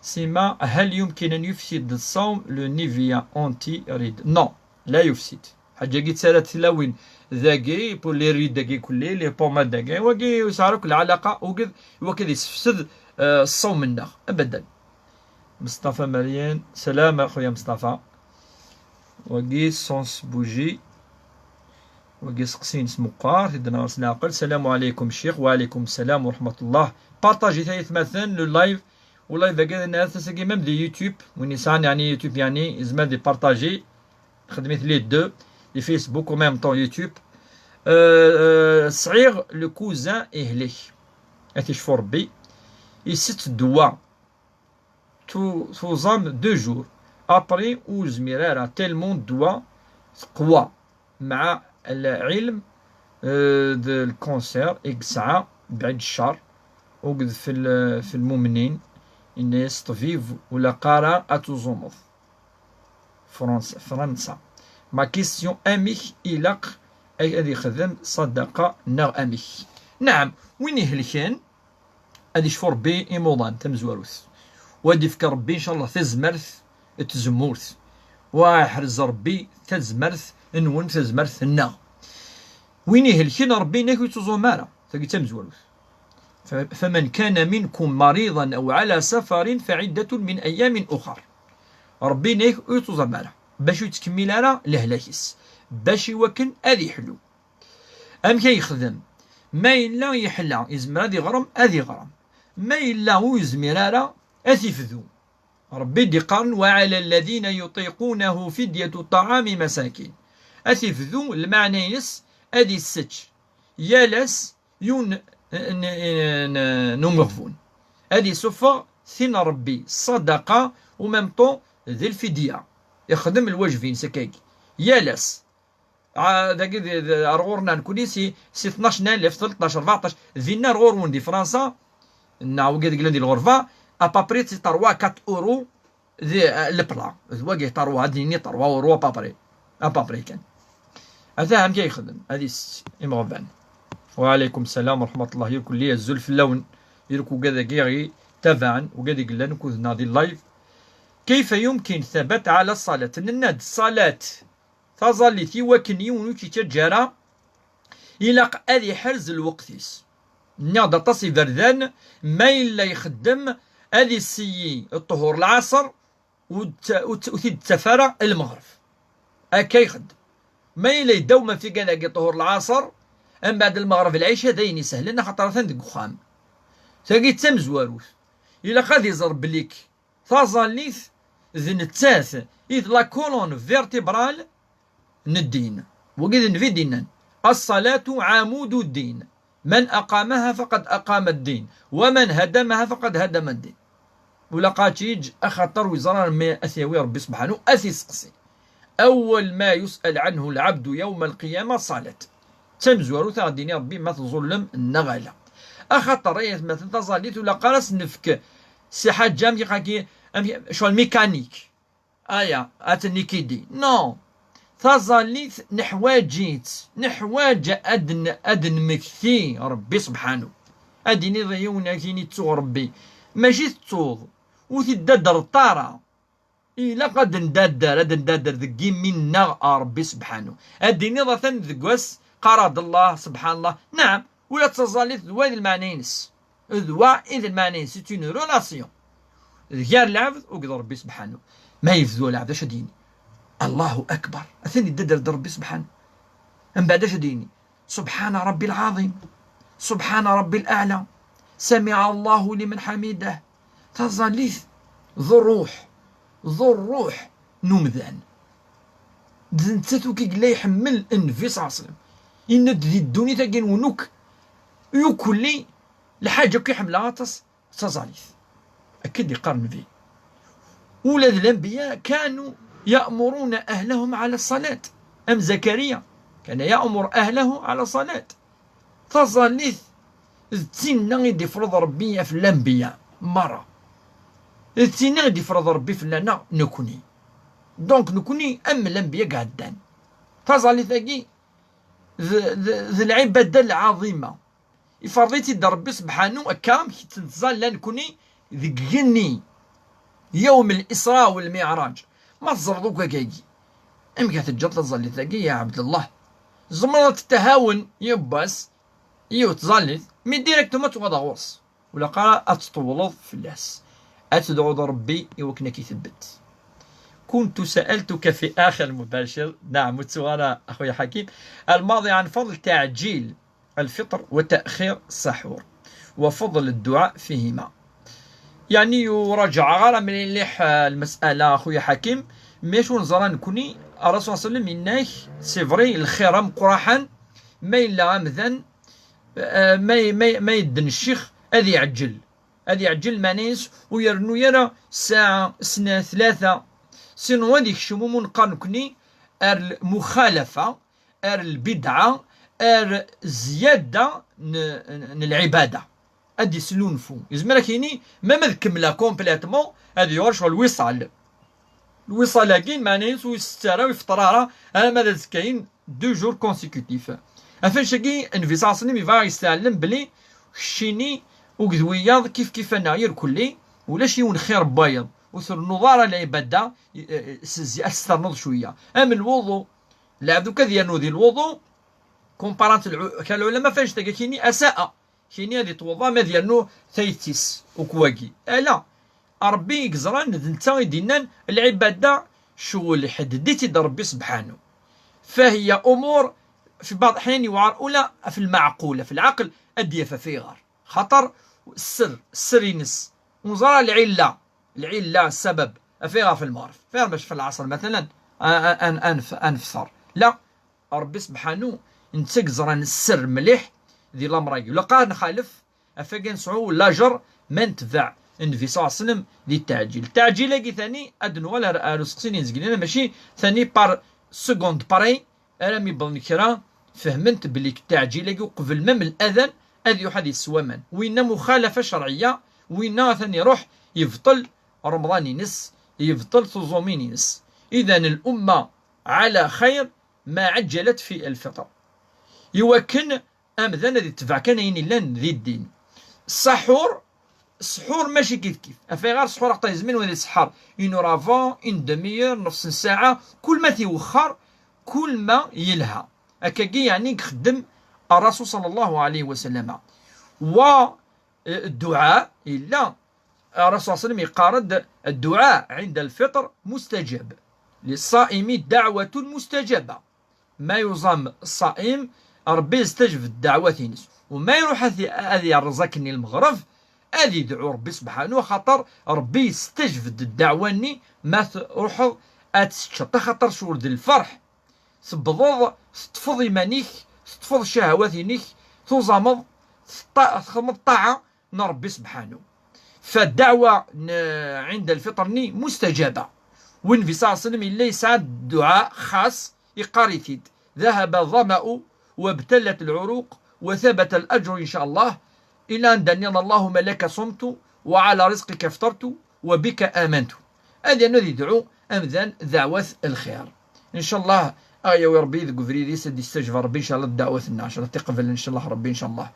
سيما، هل يمكن أن يفسد الصوم le Nivea anti-rides؟ Non, لا يفسد. Ḥaǧa-agi ttarrat tlawin dagi, pour les rides-agi kulli, les pommades-agi, wagi ur yesɛi ara akk lɛalaqa, ugad, iwakken ad yessefsed, eh, ṣṣawm-nneɣ. Abadan. Meṣṭafa Meryan, salam a xuya Meṣṭafa. Wagi sans bougie. Wagi seqsi-ines meqqar, tidden ɣer-s leɛqel. Salam ɛalaykum ccix. Wa ɛalaykum salam wa raḥmatullah. Partagit ay atmaten le live. Wala dagi ad nɛad tasa-agi même di YouTube, win yesɛan yeɛni YouTube yeɛni yezmer ad ipartaji, xedmet les deux, di Facebook en même temps YouTube. Euh, euh, sɛiɣ le cousin ihlek, ad t-icfu Rebbi, isett ddwa, tu-, tuẓam deux jours, après ur yezmir ara, tellement ddwa teqwa. Meɛa lɛilm, euh, d lkanser i yesɛa, bɛid ccer, uged f l-, f lmumnin, yenna-yas ṭṭbib ur ilaq ara ad tuẓumeḍ. Fransa, Fransa. Ma question, amek ilaq ad ixdem ṣṣadaqa neɣ amek? Naɛam, win ihelken, ad icfu Rebbi imuḍan tamezwarut. U ad ifk Rebbi, ncallah, tazmert d tzemmurt. U ad iḥrez Rebbi tazmert-nwen, tazmert-nneɣ. Win ihelken, Rebbi yenna-k ur yettuẓum ara. Tagi d tamezwarut. ف-، فمن كان منكم مريضا أو على سفر فعدة من أيام أخر. Rebbi yenna-k ur yettuẓum ara. Bac ur yettkemmil ara lehlak-is. Bac i wakken ad iḥlu. Amek ay yexdem? Ma yella yeḥla, yezmer ad iɣrem, ad iɣrem. Ma yella ur yezmir ara, ad t-ifdu. Rebbi d-iqqaren: وعلى الذين يطيقونه فدية طعام مساكين. Ad t-ifdu, lmeɛna-ines ad issečč yal ass yiwen n, n, n, n umeɣbun. Ad isuffeɣ tin n Rebbi, ṣṣadaqa, u même temps d lfidya. Ixdem lwajeb-ines akkagi. Yal ass. Ah, dagi d, d, ar ɣur-neɣ nekkni si, si tnac n alef, tleṭṭac, rbeɛṭac, dinna ar ɣur-wen di Fransa, neɣ wigad i yellan di lɣerba, à peu près si trois quatre euros di, eh, lepla. D wagi trois, ad nini trois euros à peu près. À peu près kan. Ata amek ay yexdem, ad isett imeɣban. وعليكم السلام ورحمة الله, irkelli azul fell-awen, irk ugad-agi i ɣ-itabaɛen, ugad i yellan akked-neɣ di live. كيف يمكن الثبات على الصلاة؟ Nenna-d ṣṣalat, taẓallit, i wakken yiwen ur tt-yettaǧǧa ara, ilaq ad iḥrez lweqt-is. Nniɣ-d aṭas iberdan, ma yella ixeddem, ad iseyyi ṭṭhur lɛaṣer, ur t-, ur t-, ur t-id-ttaf ara lmeɣreb. Akka ixeddem. Ma yella yeddaw ma fi kan dagi ṭhur lɛaṣer, mbeɛd lmeɣreb lɛica d ayen isehlen, axaṭer atan deg uxxam. Tagi d tamezwarut. Ilaq ad iẓer belli k-, taẓallit d nettat i d la colonne vertébrale n ddin. Wagi d Nnbi d-innan: الصلاة عمود الدين، من أقامها فقد أقام الدين، ومن هدمها فقد هدم الدين. Ula qatiǧ, axaṭer ur yeẓri ara mi ad t-yawi Rebbi subḥanu, ad t-iseqsi. أول ما يسأل عنه العبد يوم القيامة صلاة. D tamezwarut a ɣ-d-yini Rebbi ma tẓullem neɣ ala. Axaṭer ay atmaten, taẓallit ur ilaq ara s-nefk si ḥaǧa amek iqaki, amek, ccɣel mécanique. Aya, ad t-nikidi. Non. Taẓallit neḥwaǧ-itt. Neḥwaǧ ad n-, ad nmekti Rebbi subḥanu. Ad d-iniḍ i yiwen ad k-yini ttuɣ Rebbi. Mačči tettuḍ. Ur t-id-dadreḍ ara. Ilaq ad ndadder, ad ndadder deg imi-nneɣ ɣer Rebbi subḥanu. Ad d-tiniḍ atan deg wass, qqareɣ-d Allah, subḥan Allah. Naɛam, ula d taẓallit d wa i d lmeɛna-ines. D wa i d lmeɛna-ines, c'est une relation. D gar lɛebd akked Rebbi subḥanu. Ma yebdu lɛebd, acu ad d-yini? Allahu akbar. Atan yedda-d ar Rebbi subḥanu. Mbeɛd acu ad d-yini? سبحان ربي العظيم، سبحان ربي الأعلى، سمع الله لمن حمده. Taẓallit d ṛṛuḥ, d ṛṛuḥ n umdan. D nettat akk i yella iḥemmel Nnbi ṣalla Llahu ɛalayhi wa sallam. Yenna-d di ddunit-agi-nwen akk, yukelli lḥaǧa akk i ḥemmleɣ aṭas, d taẓallit. Akka i d-iqqar Nnbi. Ula d lanbiya كانوا يأمرون أهلهم على الصلاة. Am Zakariya, كان يأمر أهله على الصلاة. Taẓallit d tinna i d-ifreḍ Rebbi ɣef lanbiya merra. D tinna i d-ifreḍ Rebbi fell-aneɣ nekni. Donc nekni am lanbiya i iɛeddan. Taẓallit-agi d, d, d lɛibada lɛaḍima. Iferḍ-itt-id Rebbi subḥanu, akka amek i tt-nettẓalla nekni deg igenni, yawm al-Isra wal Miɛraǧ. Ma teẓreḍ akk agagi, amek ad teǧǧeḍ taẓallit-agi, ya Ɛebdallah? Tzemreḍ ad tettahawen yiwwas, yiwet tẓallit, mi directement ad tuɣaleḍ ɣur-s. Ur ilaq ara ad tṭewwleḍ fell-as. Ad tedɛuḍ Rebbi i wakken ad k-itebbet. كنت سألتك في آخر مباشر، نعم، ur ttuɣ ara, أخويا حكيم، الماضي عن فضل تعجيل الفطر وتأخير السحور وفضل الدعاء فيهما. Yeɛni ur raǧɛeɣ ara mliḥ, eh, lmasala, a xuya Ḥakim, mais acu neẓra nekni, Ṛṛasul ṣalla Llahu ɛalayhi wa sallam yenna-k, c'est vrai, lxir ameqqraḥen ma yella amdan, eh, ma, ma, ma yedden ccix, ad iɛǧel. Ad iɛǧel, meɛna-s ur yernu ara ssaɛa, snat, tlata. Sinon ad ikcem umu neqqar nekni ar lmuxalafa, ar lbidɛa, ar zziyada n, n, n lɛibada. Ad islunfu. Yezmer ad k-yini, même ad kemmleɣ complètement, ad yuɣal ccɣel lwiṣal. Lwiṣal-agi, meɛna-s ur isett ara, ur ifeṭṭer ara, alamma d azekka-yin, deux jours consécutifs. Ɣef annect-agi, Nnbi ṣalla Llahu ɛalayhi wa sallam yebɣa ad aɣ-yessɛellem belli keččini akked wiyaḍ kif kif-aneɣ irkelli, ulac yiwen xir n wayeḍ, ur trennuḍ ara lɛibada, eh, eh, s zzi-, ad s-ternuḍ cwiya. Am lwuḍu, lɛebd akk ad yernu di lwuḍu, comparant lɛu-, kra lɛulama ɣef annect-agi, kini asa'a. Kini ad iṭweḍ ama ad yernu tayet-is ukwagi. Ala, Ṛebbi i yeẓran, d netta i d-yennan, lɛibada ccɣel iḥedded-itt-id Ṛebbi sebḥanu. Fahiya umur fi baɛḍ aḥyan yewɛer ula ɣef lmeɛqul, ɣef lɛaqel ad d-yaf ɣef ayɣer. Xaṭer sser, sser-ines, ur neẓra lɛilla, lɛilla, ssabab, ɣef ayɣer ɣef lmeɣreb. Ɣef ayɣer mačči ɣef lɛaṣer, matalan, a, a, a, a nef-, a nefteṛ. La, Ṛebbi sebḥanu, netta i yeẓran sser mliḥ di lameṛ-agi. Ilaq ad nxalef, ɣef wagi ad nesɛu lajeṛ ma netbeɛ Nnbi ṣalla Llahu ɛalayhi wa sallam di tteɛǧil. Tteɛǧil-agi tani, ad nuɣal ar, ar useqsi n yizgilin, mačči tani par seconde près, ara mi wwḍen kra, fehmen-t belli tteɛǧil-agi uqbel ma m-, ladan ad iruḥ ad yessew aman. Winna muxalafa cerɛiyya, winna atan iruḥ yebṭel Remḍan-ines, yebṭel tuẓumin-ines. Idan, الأمة على خير ما عجلت في الفطر. Iwakken amdan ad itbeɛ kan ayen illan di ddin. Ssaḥur, sḥur mačči kif kif. Ɣef ayɣer sḥur aṭas yezmin wad iseḥḥer une heure avant, une demi-heure, nefs n ssaɛa, kul ma tiwexxer, kul ma yelha. Akkagi yeɛni i ixeddem Ṛṛasul ṣalla Llahu ɛalayhi wa sallam. Wa, eh, dduɛa yella, Ṛṛasul ṣalla Llahu ɛalayhi wa sallam yeqqar-d, الدعاء عند الفطر مستجاب. للصائم دعوة مستجابة. Ma yuẓam ṣṣaim, Ṛebbi yestajeb ddeɛwat-ines. U ma iruḥ ad, ad yerreẓ akken i lmeɣreb, ad idɛu Ṛebbi sebḥanu, axaṭer Ṛebbi yestajeb-d ddeɛwa-nni ma truḥeḍ ad teččeḍ, axaṭer cɣel d lferḥ. Tewwḍeḍ, teṭṭfeḍ iman-ik, teṭṭfeḍ ccahawat-inek, tuẓameḍ, teṭṭa-, txedmeḍ ṭṭaɛa, n Ṛebbi sebḥanu. Faddeɛwa n ɛinda lfiṭr-nni mustajaba. Win Nnbi ṣalla Llahu ɛalayhi wa sallam yella yesɛa dduɛa xas, iqqar-it-id: ذهب الظمأ وابتلت العروق وثبت الأجر إن شاء الله، إلى أن d-nniḍ: اللهم لك صمت وعلى رزقك أفطرت وبك آمنت. Ad yernu ad yedɛu amdan deɛwat lxir. Ncallah, a yawi Ṛebbi deg ubrid-is, ad d-yestajeb Ṛebbi, ncallah, ddeɛwat-nneɣ, ncallah, ad t-iqbel, ncallah, Ṛebbi, ncallah.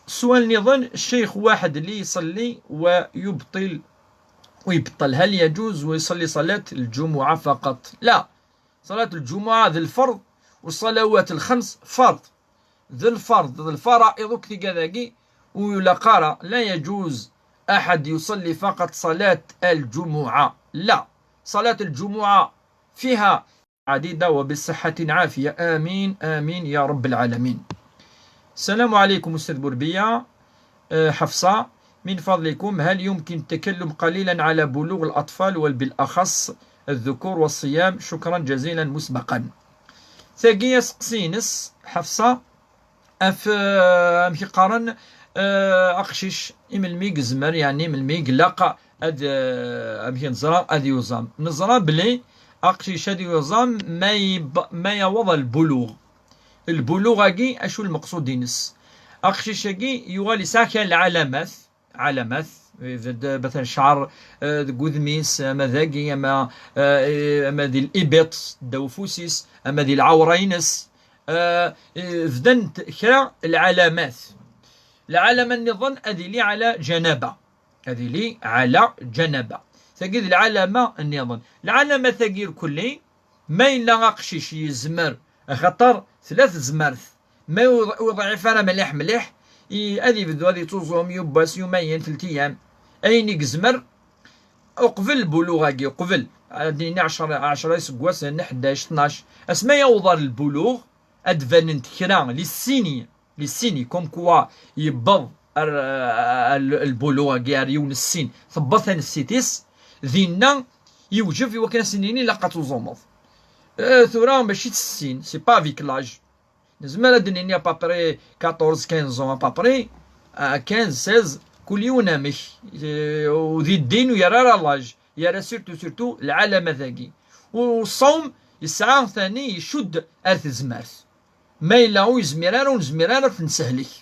السؤال نظن: الشيخ واحد اللي يصلي ويبطل، ويبطل، هل يجوز ويصلي صلاة الجمعة فقط؟ لا، صلاة الجمعة ذي الفرض، والصلوات الخمس فرض. ذي الفرض، ذي الفرائض كثيرة، ويلا قارا: لا يجوز أحد يصلي فقط صلاة الجمعة، لا، صلاة الجمعة فيها عديدة وبصحة عافية. آمين، آمين يا رب العالمين. السلام عليكم أستاذ بوربية. آه، حفصة، من فضلكم، هل يمكن التكلم قليلا على بلوغ الأطفال وبالأخص الذكور والصيام؟ شكرا جزيلا مسبقا. Tagi aseqsi-ines, Ḥafsa, af, eh, amek i qqaren, eh, aqcic, imelmi i yezmer, yeɛni imelmi i ilaq ad, eh, amek i neẓra, ad yuẓam. Neẓra belli aqcic ad yuẓam ma yeb-, ma yaweḍ ar lbuluɣ. Lbuluɣ-agi, acu lmeqsud-ines? Aqcic-agi yuɣal yesɛa kra n lɛalamat, ɛalamat, ibedd, eh, مثلا ccɛer, eh, deg wudem-is, ama dagi, ama, eh, ama di libiṭ, ddaw ufus-is, ama di lɛawra-ines, eh, eh, bdant kra n lɛalamat. Lɛalama nniḍen ad yili ɛla janaba. Ad yili ɛla janaba. Tagi d lɛalama nniḍen. Lɛalamat-agi irkelli, ma yella aqcic yezmer, axaṭer tella tezmert, ma ur, ur yeḍɛif ara mliḥ mliḥ, i, ad yebdu ad yettuẓum yiwwas, yumayen, telt ayyam. Ayen i yezmer uqbel lbuluɣ-agi, uqbel, ad d-nini ɛecra, ɛecra iseggasen, ḥdac, tnac, asmi yaweḍ ar lbuluɣ, ad d-banent kra, les signes, les signes, comme quoi yewweḍ ar, ar, ar lbulu-agi, ar yiwen n ssin, tewweḍ tanessit-is, dinna yewjeb i wakken ad sen-nini ilaq ad tuẓumeḍ. Eh, tura mačči d ssin, c'est pas avec l'âge. Nezmer ad d-nini à peu près quatorze, quinze ans, à peu près, ah, quinze, seize, kul yiwen amek. Eh, u di ddin ur yerra ara l'âge, yerra surtout, surtout lɛalamat-agi. U ṣṣawm yesɛa tani icudd ar tezmert. Ma yella ur yezmir ara, ur nezmir ara ad t-nsehlek.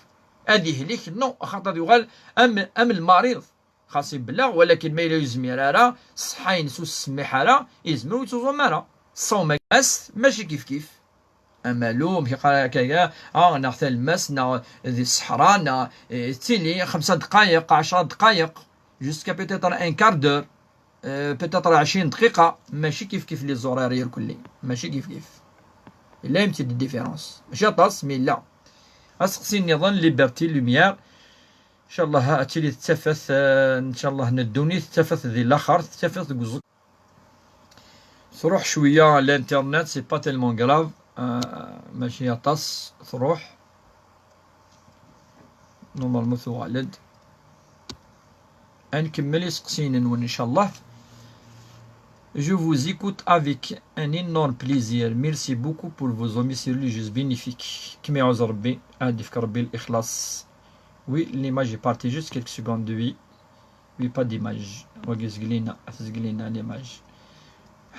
Ad ihlik, non, axaṭer yuɣal am, am lmariḍ. Xas ibelleɣ, walakin ma yella ur yezmir ara, ṣṣeḥḥa-ines ur s-tsemmiḥ ara, yezmer ur yettuẓum ara. Ṣṣawm-agi, mačči kifkif. Amalu, amek yeqqar akka, ah, neɣ talemmast, neɣ di ṣṣeḥra, neɣ, eh, tili xemsa dqayeq, ɛecra dqayeq, jusqu'à peut-être un quart d'heure, euh, peut-être ɛecrin dqiqa, mačči kifkif les horaires irkelli, mačči kifkif. Yella une petite différence. Mačči aṭas, mais yella. Aseqsi nniḍen, Liberté Lumière. Ncallah ad tili d tafat, eh, ncallah n ddunit, d tafat di laxert, d tafat deg uẓ-, Tṛuḥ cwiya l'internet, c'est pas tellement grave, eh, mačči aṭas, tṛuḥ. Normalement tuɣal-d. Ad nkemmel iseqsiyen-nwen, ncallah. Je vous écoute avec un énorme plaisir. Merci beaucoup pour vos hommes sur les jeux bénéfiques. Kem iɛuz Rebbi, ad d-ifk Rebbi lixlaṣ. Oui, l'image est partie, juste quelques secondes, oui. Oui, pas d'image. Wagi zglina, zglina l'image.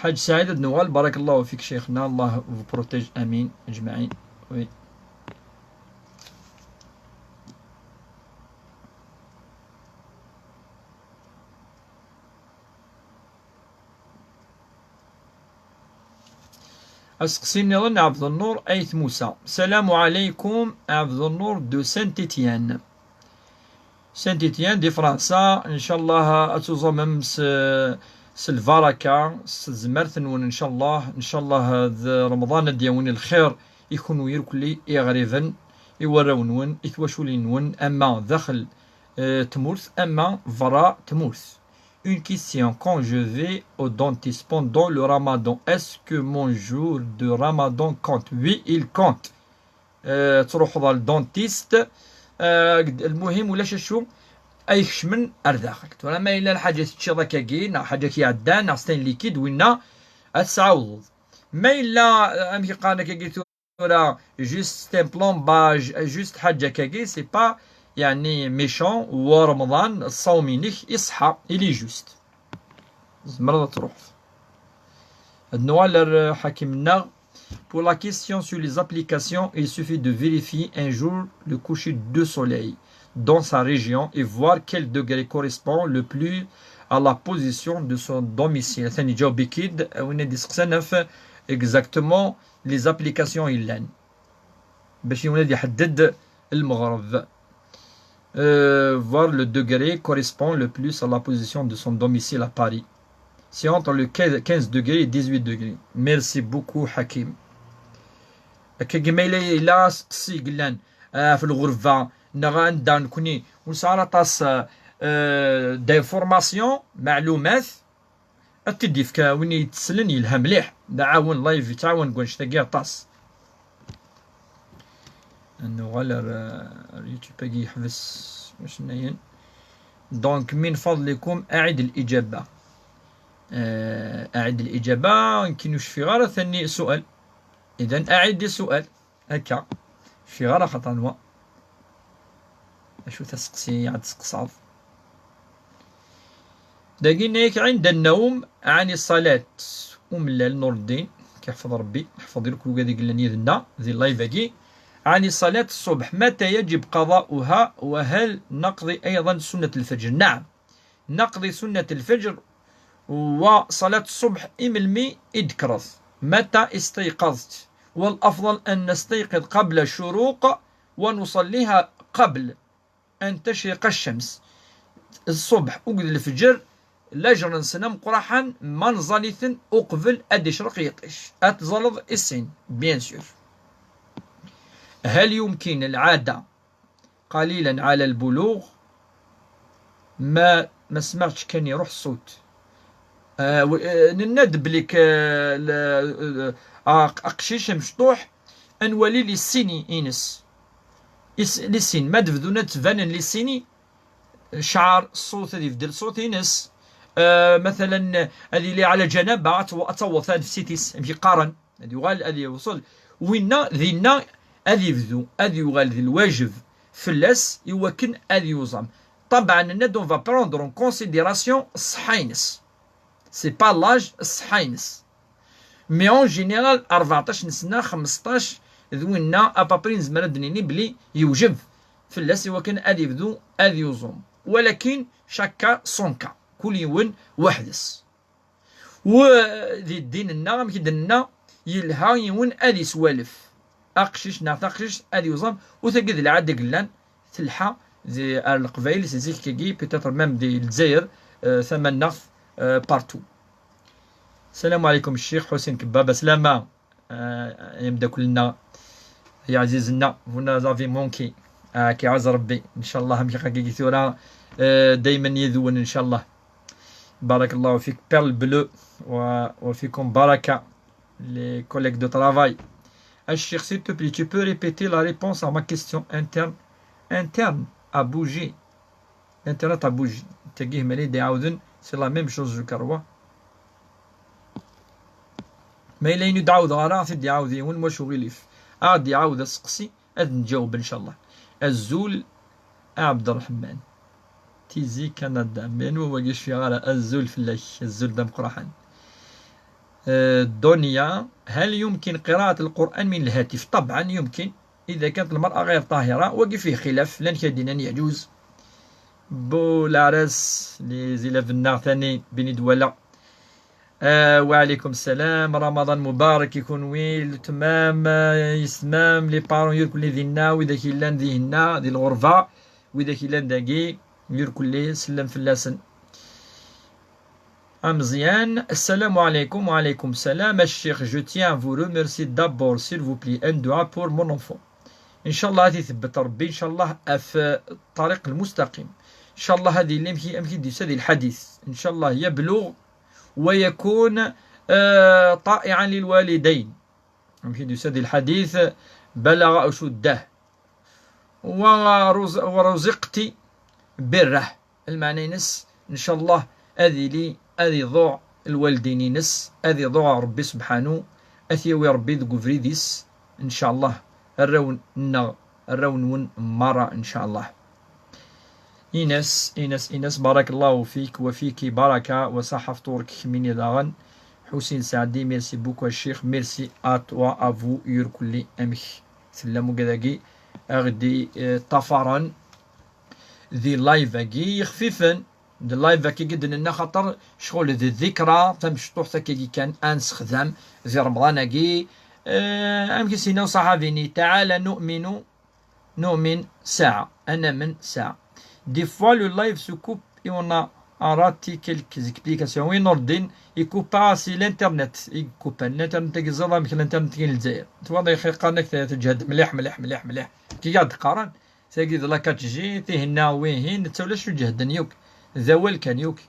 Ḥaǧ Saɛid ad nuɣal, barakallahu fik, cheikhna, Allah vous protège, amin, ajmaɛin. Oui. Aseqsi nniḍen, Ɛebdennur Ayt Musa. Salamu ɛalaykum, Ɛebdennur de Saint-Étienne. Saint-Étienne di Fransa, ncallah ad tuẓumem s, s lbaraka, s tezmert-nwen, ncallah, ncallah d Remḍan ad d-yawin lxir i kunwi irkelli, i iɣriben, i warraw-nwen, i twaculin-nwen, ama daxel, eh, tmurt, ama berra tmurt. Une question, quand je vais au dentiste pendant le ramadan, est-ce que mon jour de ramadan compte ? Oui, il compte. Euh, تروح للدونتيست. آه، المهم ولا شو، اي خشمن ارداخل. ترى ما الا الحاجه تشيضك كاكي نا حاجه كي عدان نا ستين ليكيد وينا اتسعوض. ما الا، آه، امشي قانك كاكي ترى juste un plombage، juste حاجة كاكي، c'est pas يعني méchant، ورمضان الصوم ينك يصحى، il est juste. زمرض تروح. هاد نوال حكيم النغ. Pour la question sur les applications, il suffit de vérifier un jour le coucher de soleil dans sa région et voir quel degré correspond le plus à la position de son domicile. ثاني جاوب أكيد وين دي سقسنا في exactement les applications يلان باش يولي يحدد المغرب. Euh, voir le degré correspond le plus à la position de son domicile à Paris. C'est entre le quinze degrés et dix-huit degrés. Merci beaucoup, Hakim. Akka كما إلا، إلا سقسي قلان، آه، في الغرفة، نغا ندا نكوني، ونسعى طاس، آه، d'information، معلومات، ad t-id-yefk win yetteslen yelha mliḥ. D aɛawen, live yettɛawan deg wannect-agi aṭas. Ad nuɣal ar, ar YouTube-agi yeḥbes, wac nnayen. Donc, من فضلكم أعد الإجابة. آه، أعد الإجابة، يمكن ur cfiɣ ara ثاني سؤال. إذن أعد السؤال. هكا. Cfiɣ ara خاطر نوا. Acu taseqsi ad tseqsaḍ? Dagi yenna-yak عند النوم عن الصلاة. Umellal Nureddin, k-iḥfeḍ Rebbi, iḥfeḍ لكل wigad i yellan yid-nneɣ di live-agi. عن صلاة الصبح، متى يجب قضاؤها؟ وهل نقضي أيضا سنة الفجر؟ نعم. نقضي سنة الفجر وصلاة الصبح إملمي إدكرث متى استيقظت، والأفضل أن نستيقظ قبل الشروق ونصليها قبل أن تشرق الشمس. الصبح أقد الفجر لا جرن سنم قرحا ما نزاليثن أقبل أدشرق يطيش أتزالض السين، bien sûr. هل يمكن العادة قليلا على البلوغ؟ ما، ما سمعتش كان يروح الصوت. آه، و-، آه، نناد بليك، آه، ل-، آه، آه، أقشيش مشطوح، أنوالي لي السيني إنس. Is- les signes, ma d-bdun ad ttbanen les signes, cɛar, ṣṣut, ad ibeddel ṣṣut-ines. Eh, matalan, ad yili ɛla ǧanaba, ad taw-, ad taweḍ tanefsit-is, amek i qqaren, ad yuɣal, ad yewṣel. Winna, dinna, ad ibdu, ad yuɣal d lwajeb fell-as i wakken ad yuẓam. Ṭabeɛ, nenna-d, on va prendre en considération ṣṣeḥḥa-ines. C'est pas l'âge, ṣṣeḥḥa-ines. Mais en général, rbeɛṭac n sna, xemseṭṭac, d winna, à peu près, nezmer ad d-nini belli yewjeb fell-as i wakken ad ibdu ad yuẓum. Walakin, chaque cas son cas. Kul yiwen weḥd-s. U di ddin-nneɣ, amek i d-nenna, yelha yiwen ad iswalef. Aqcic neɣ taqcict ad yuẓam, u tagi d lɛada i yellan, telḥa di, ar Leqbayel si zik-agi, peut-être même di Lezzayer, euh, tamaneɣt, euh, partout. Salam alaikum, Ccix Ḥusin Kebbab, aslama, euh, ay ameddakel-nneɣ, ay aɛzizen-nneɣ, vous nous avez manqué. Ah, k-iɛaz Rebbi, ncallah, amek agi tura, euh, daymen yid-wen, ncallah. Barakallahu fik, Perle Bleue, wa, wa fikum baraka, les collègues de travail. Ah, Ccix, s'il te plaît, tu peux répéter la réponse à ma question interne, interne à bouger. L'internet a bougé. Tagi hmali d-iɛawden, c'est la même chose, je crois. Ma yella ayen ur d-ɛawdeɣ ara, ad t-id-iɛawed yiwen, mačči uɣilif. Ad d-iɛawed aseqsi, ad nǧaweb, ncallah. Azul, a Ɛebderreḥman. Tizi Canada. Mais anwa wagi cfiɣ ara? Azul fell-ak, azul d ameqqraḥan. Euh, Donia, هل يمكن قراءة القرآن من الهاتف؟ طبعا يمكن. إذا كانت المرأة غير طاهرة، wagi fih xilaf, llan kra d-yennan yeɛǧuz. Bu Laras, les élèves-nneɣ tani, Bini Dwala. Ah, wa alaikum salam, Ramadan Mubarak i kunwi, letmam, ah, yesmam, les parents irkelli dinna, widak yellan dihinna, di lɣerba, widak yellan dagi, irkelli, sellem fell-asen. Ameẓyan, السلام عليكم. وعليكم السلام. الشيخ, je tiens à vous remercier d'abord, s'il vous plaît, un dua pour mon enfant. Ncallah ad itebbet Rebbi, ncallah, ɣef ṭṭariq lmustaqim. Ncallah ad yili amek i, amek i d-yusa di lḥadit. Ncallah يبلغ ويكون, euh, طائعا للوالدين. Amek i d-yusa di lḥadit, بلغ أشده. ورز-, ورزقت بره. Lmeɛna-ines, ncallah, ad yili, ad iḍuɛ lwaldin-ines, ad iḍuɛ Rebbi sebḥanu, ad t-yawi Rebbi deg ubrid-is, ncallah, arraw-nneɣ, arraw-nwen merra, ncallah. Ines, Ines, Ines, barakallahu fik wa fiki baraka, wa saḥa fṭur-k kemmini daɣen. Ḥusin Saɛdi, merci beaucoup a ccix, merci à toi, à vous, irkelli, amek tellam wigad-agi, a ɣ-d-, eh, ṭṭafaren di live-agi yexfifen, d live-agi i d-nenna, xaṭer ccɣel d ddikra tamecṭuḥt akkagi kan ad nessexdam di Remḍan-agi. Eh, amek i s-yenna uṣaḥabi-nni, تعالى نؤمن, نؤمن ساعة, ad namen saɛa. Des fois, le live se coupe et on a raté quelques explications. Oui, Nordin, ikupa si l'internet, ikupa l'internet-agi, ẓẓaḍ amek l'internet-agi n Lezzayer. Twalaḍ ixir qqaren-ak teǧhed mliḥ, mliḥ, mliḥ, mliḥ. Kiki ad d-qqaren, tagi d la quatre G, tihinna wihin, netta ulac ur ǧehden yakk. D awal kan yakk.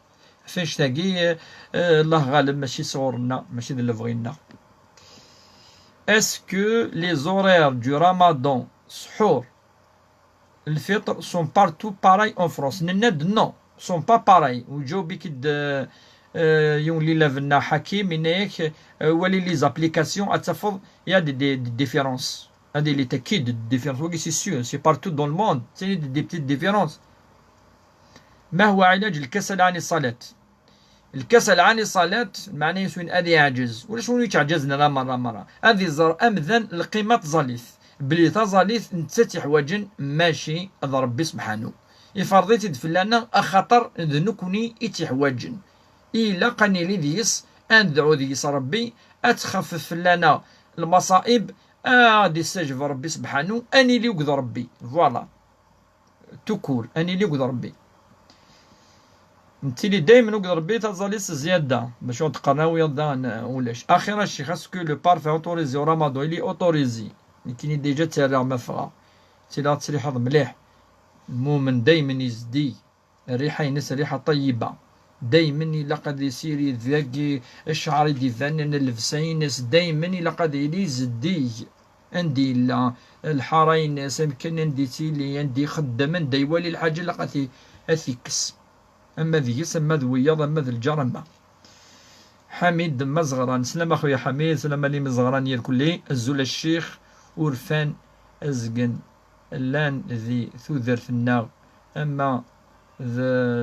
Ɣef annect-agi, eh, eh, Allah ɣaleb, mačči sɣur-nneɣ, mačči d lebɣi-nneɣ. Est-ce que les horaires du Ramadan, sḥur, الفطر sont partout pareils en France? Nenna-d non, sont pas pareils. Uǧaweb-ik-id, euh, euh, yiwen lila benna Hakim, yenna-yak, euh, wali les applications, ad tafeḍ, il y a des, des, des différences. Ad yili akkid des différences. Wagi, c'est sûr, c'est partout dans le monde. C'est des, des petites différences. ما هو علاج الكسل عن الصلاة؟ Lkasal ɛni ṣalat, lmeɛna-is win ad yeɛǧez. Ulac win ur yettɛeǧǧazen ara merra, merra. Ad iẓer amdan lqima n tẓallit, belli taẓallit nettat i ḥwaǧen, mačči d Ṛebbi sebḥanu. Iferḍ-itt-id fell-aneɣ, axaṭer d nekkni i tt-iḥwaǧen. Ilaq ad nili deg-s, ad nedɛu deg-s Ṛebbi, ad txaffef fell-aneɣ lmaṣaib, ad ɣ-d-issaǧeb Ṛebbi sebḥanu, ad nili akked Ṛebbi. Voilà. Tout court, ad nili akked Ṛebbi. Nettili daymen akked Ṛebbi, taẓallit s zzyada, bac ur d-qqaren a wiyaḍ daɣen, eh, ulac. Axir a ccix, est-ce que le parfum autorisé au Ramadan, il est autorisé? Nekkini déjà ttarraɣ ma ffɣeɣ. Ttiliɣ ad ttliḥeḍ mliḥ. Lmumen daymen izeddig. Rriḥa-ines rriḥa ṭayyiba. Daymen ilaq ad issirid dagi ccɛer i d-ibanen, llebsa-ines, daymen ilaq ad yili zeddig. anda yella, lḥara-ines, amkan anda yettili, anda ixeddem, anda iwali lḥaǧa ilaq ad t-, ad t-ikkes. Ama d gis, ama d wiyaḍ, ama d lǧar, ama. Ḥamid Mazeɣran, slam a xuya Ḥamid, slam a Mazeɣran irkelli, azul a ccix, urfan azgen llan di tudert-nneɣ, ama d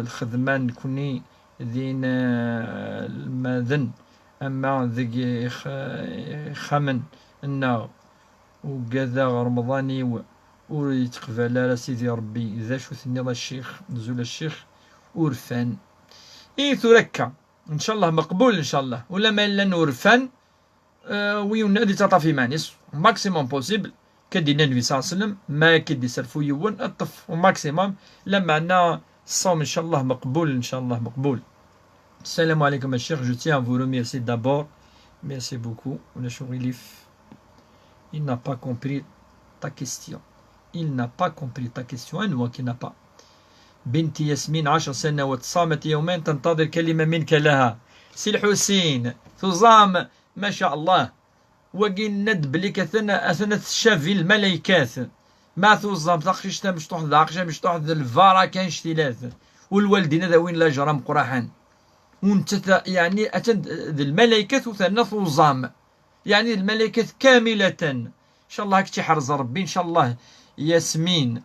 lxedma nekni d inelmaden, ama deg ix-, ixxamen-nneɣ. Ugadeɣ Remḍan-iw ur yettqbal ara Sidi Ṛebbi. D acu tenniḍ a ccix? Azul a ccix, urfan. I tura akka, ncallah meqbul, ncallah. Ula ma llan urfan, euh, wi yunna ad yettaṭṭaf iman-is, maximum possible, ka d-yenna Nnbi ṣalla Llahu ɛalayhi wa sallam, ma akka d-iserfu yiwen, ṭṭef, au maximum, lameɛna ṣṣawm, ncallah meqbul, ncallah meqbul. Salam alaikum, a ccix, je tiens à vous remercier d'abord. Merci beaucoup. Ulac uɣilif. Il n'a pas compris ta question. Il n'a pas compris ta question. Anwa qui n'a pas? بنتي ياسمين عشر سنوات صامت يومين تنتظر كلمة منك لها. Si Lḥusin, tuẓam, ma sha Allah. Wagi yenna-d belli atan, atan tcabi lmalaykat. Ma tuẓam, taqcict tamecṭuḥt d aqcict amecṭuḥ d lbaraka n cctilat. U lwaldin ad awin lajer ameqqraḥen. U nettat, yeɛni, atan d, d lmalaykat u terna tuẓam. Yeɛni d lmalaykat kamilatan. Ncallah ad k-tt-iḥrez Ṛebbi, ncallah, Yasmin.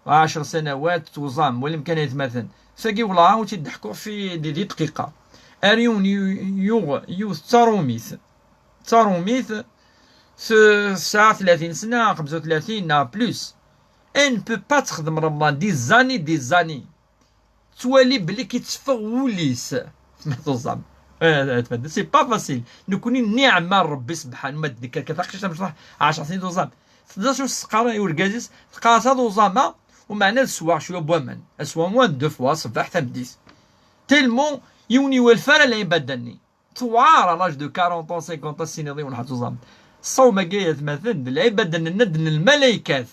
Ɛecr sanawat tuẓam, walim kan aytmaten. Tagi wala ur tt-id-ḥkuɣ fi di, di dqiqa. Ar yiwen yu-, yuɣ yiwet d taṛumit. D taṛumit, tesɛa tlatin sna, xemsa u tlatin neɣ plus. Elle ne peut pas texdem Remḍan des années, des années. Tettwali belli k-itteffeɣ wul-is. Ma tuẓam. Eh, eh, c'est pas facile. Nekni nniɛma n Ṛebbi sebḥanu, ma d-nekker kan taqcict tamecṭuḥt, ɛecr snin tuẓam. Tedda s useqqar i urgaz-is, teqqar-as ad uẓama, u meɛna ad sweɣ cwiya n waman. Ad sweɣ one, deux fois, ṣṣbeḥ, tameddit. Tellement, yiwen iwalef ara lɛibada-nni. Tewɛer à l'âge de quarante ans, cinquante ans, tiniḍ yiwen ḥaǧa tuẓam. Ṣṣawm-agi, ay atmaten, d lɛibada n nnad n lmalaykat.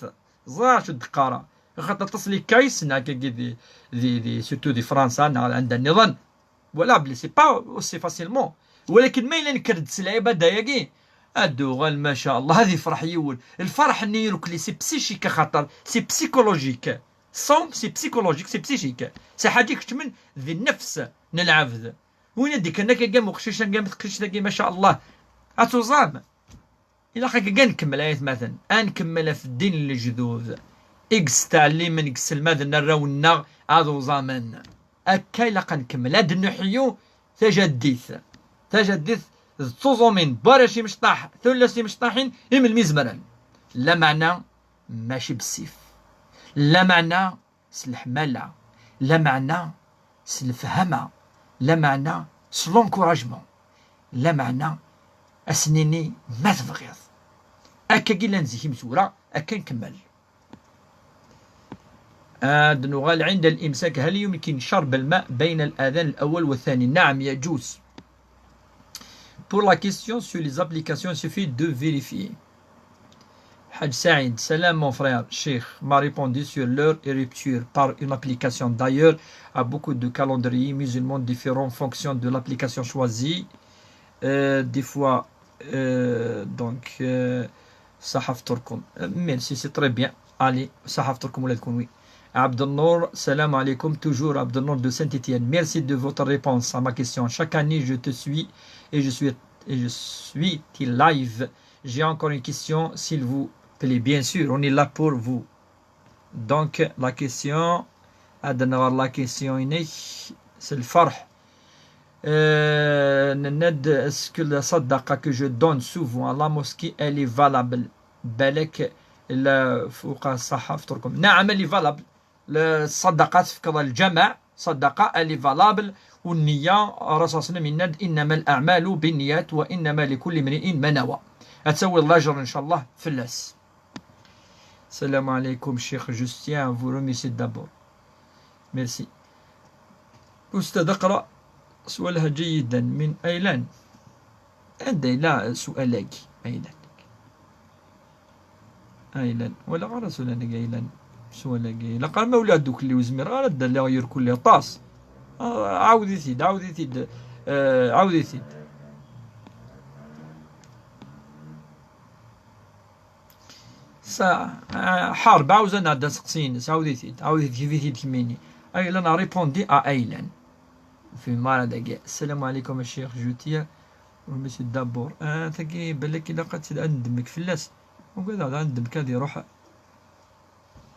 Ẓriɣ acu d-qqareɣ. Axaṭer aṭas les cas yessna akkagi di, di, di, surtout di Fransa, neɣ anda nniḍen. Voilà, belli c'est pas aussi facilement. Walakin ma yella nekker-d s lɛibada-agi, ad d-uɣal, ma sha Allah, ad ifreḥ yiwen. Lferḥ-nni irukli, c'est psychique, axaṭer c'est psychologique. Ṣṣawm, c'est psychologique, c'est psychique. C'est ḥaǧa ikeččmen di nnefs n lɛebd. Win ad d-ikkren akka, am uqcic-agi, am teqcict-agi, ma sha Allah, ad tuẓam. Ilaq akka ad nkemmel, ay atmaten, ad nkemmel ɣef ddin n lejdud, i yesteɛlimen, i yesselmaden arraw-nneɣ ad uẓamen. Akka ilaq ad nkemmel, ad neḥyu tajaddit. Tajaddit d tuẓumin, n warrac imecṭaḥ, tullas timecṭaḥin, i melmi zemren. Lameɛna mačči bessif. Lameɛna s leḥmala, lameɛna s lefhama, lameɛna s l'encouragement, lameɛna ad s-nini ma tebɣiḍ. Akkagi llan zik imezwura, akka nkemmel. Ad nuɣal عند الإمساك، هل يمكن شرب الماء بين الأذان الأول والثاني؟ نعم، يجوز. Pour la question sur les applications, il suffit de vérifier. Haj Saïd, salam mon frère, Cheikh m'a répondu sur l'heure et rupture par une application. D'ailleurs, à beaucoup de calendriers musulmans différents en fonction de l'application choisie. Euh, des fois, euh, donc, euh, صحة فطوركم. Euh, merci, c'est très bien. Allez, صحة فطوركم ولا تكون oui. عبد النور، السلام عليكم. Toujours عبد النور de Saint-Étienne. Merci de votre réponse à ma question. Chaque année, je te suis et je suis, et je suis tes lives. J'ai encore une question, s'il vous plaît. Bien sûr, on est là pour vous. Donc, la question, ad nɣer la question-inek, c'est le فرح. Euh, nenna-d, est-ce que la sadaqa que je donne souvent à la mosquée, elle est valable? Balak la fuqa saha fturkum. نعم, elle est valable. La sadaqa tefkeḍ lǧameɛ, sadaqa, elle est valable, u nniya, Rasul صلى الله عليه وسلم yenna-d, إنما الأعمال بالنيات وإنما لكل امرئ ما نوى. Ad tawiḍ lajer, ncallah, fell-as. السلام عليكم شيخ, je tiens à vous remercier d'abord. Merci. أستاذ اقرأ سؤالها جيدا من أيلان. Anda yella sswal-agi, Aylan? Aylan. Walaɣ ara sswal-agi, Aylan. Sswal-agi. Ilaq arma ula ddukkli, ur zmireɣ ara ad d-alliɣ irkelli aṭas. Ah, ɛawed-it-id, ɛawed-it-id. Eh, ɛawed-it-id. Sa, ah, ḥareb, ɛawez ad nɛeddi aseqsi-ines, ɛawed-it-id, ɛawed-it-id, kif-it-id kemmini. Aylan a répondu à Aylan. Fi mara dagi. Salam alaikum a ccix, je tiens, remercie d'abord. Ah, tagi, balak ilaq ad tt-, ad neddmek fell-as. Ugadeɣ ad neddmek ad iruḥ.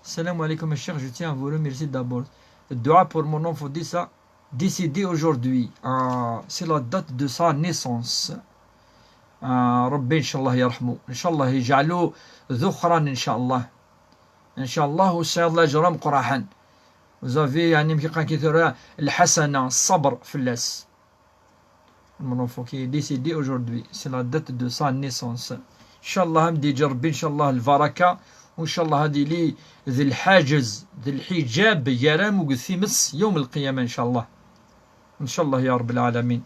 Salam alaikum a ccix, je tiens à vous remercier d'abord. Dua pour mon enfant, di sa décédé aujourd'hui. Ah, c'est la date de sa naissance. Ah, Rebbi, inchallah, yerḥmu. Inchallah, yeǧɛel-it d uxran, inchallah. Inchallah, ur tesɛiḍ laǧer ameqqran. Vous avez, يعني, amek i qqaren tura, lḥasana, ṣṣber fell-as. Mon enfant qui est décédé aujourd'hui, c'est la date de sa naissance. Inchallah, ad m-d-yeǧǧ Rebbi, inchallah, lbaraka, u inchallah ad yili d lḥaǧez, d lḥiǧab gar-am akked times yawm lqiyama, inchallah. Inchallah ya Rabbal alamin.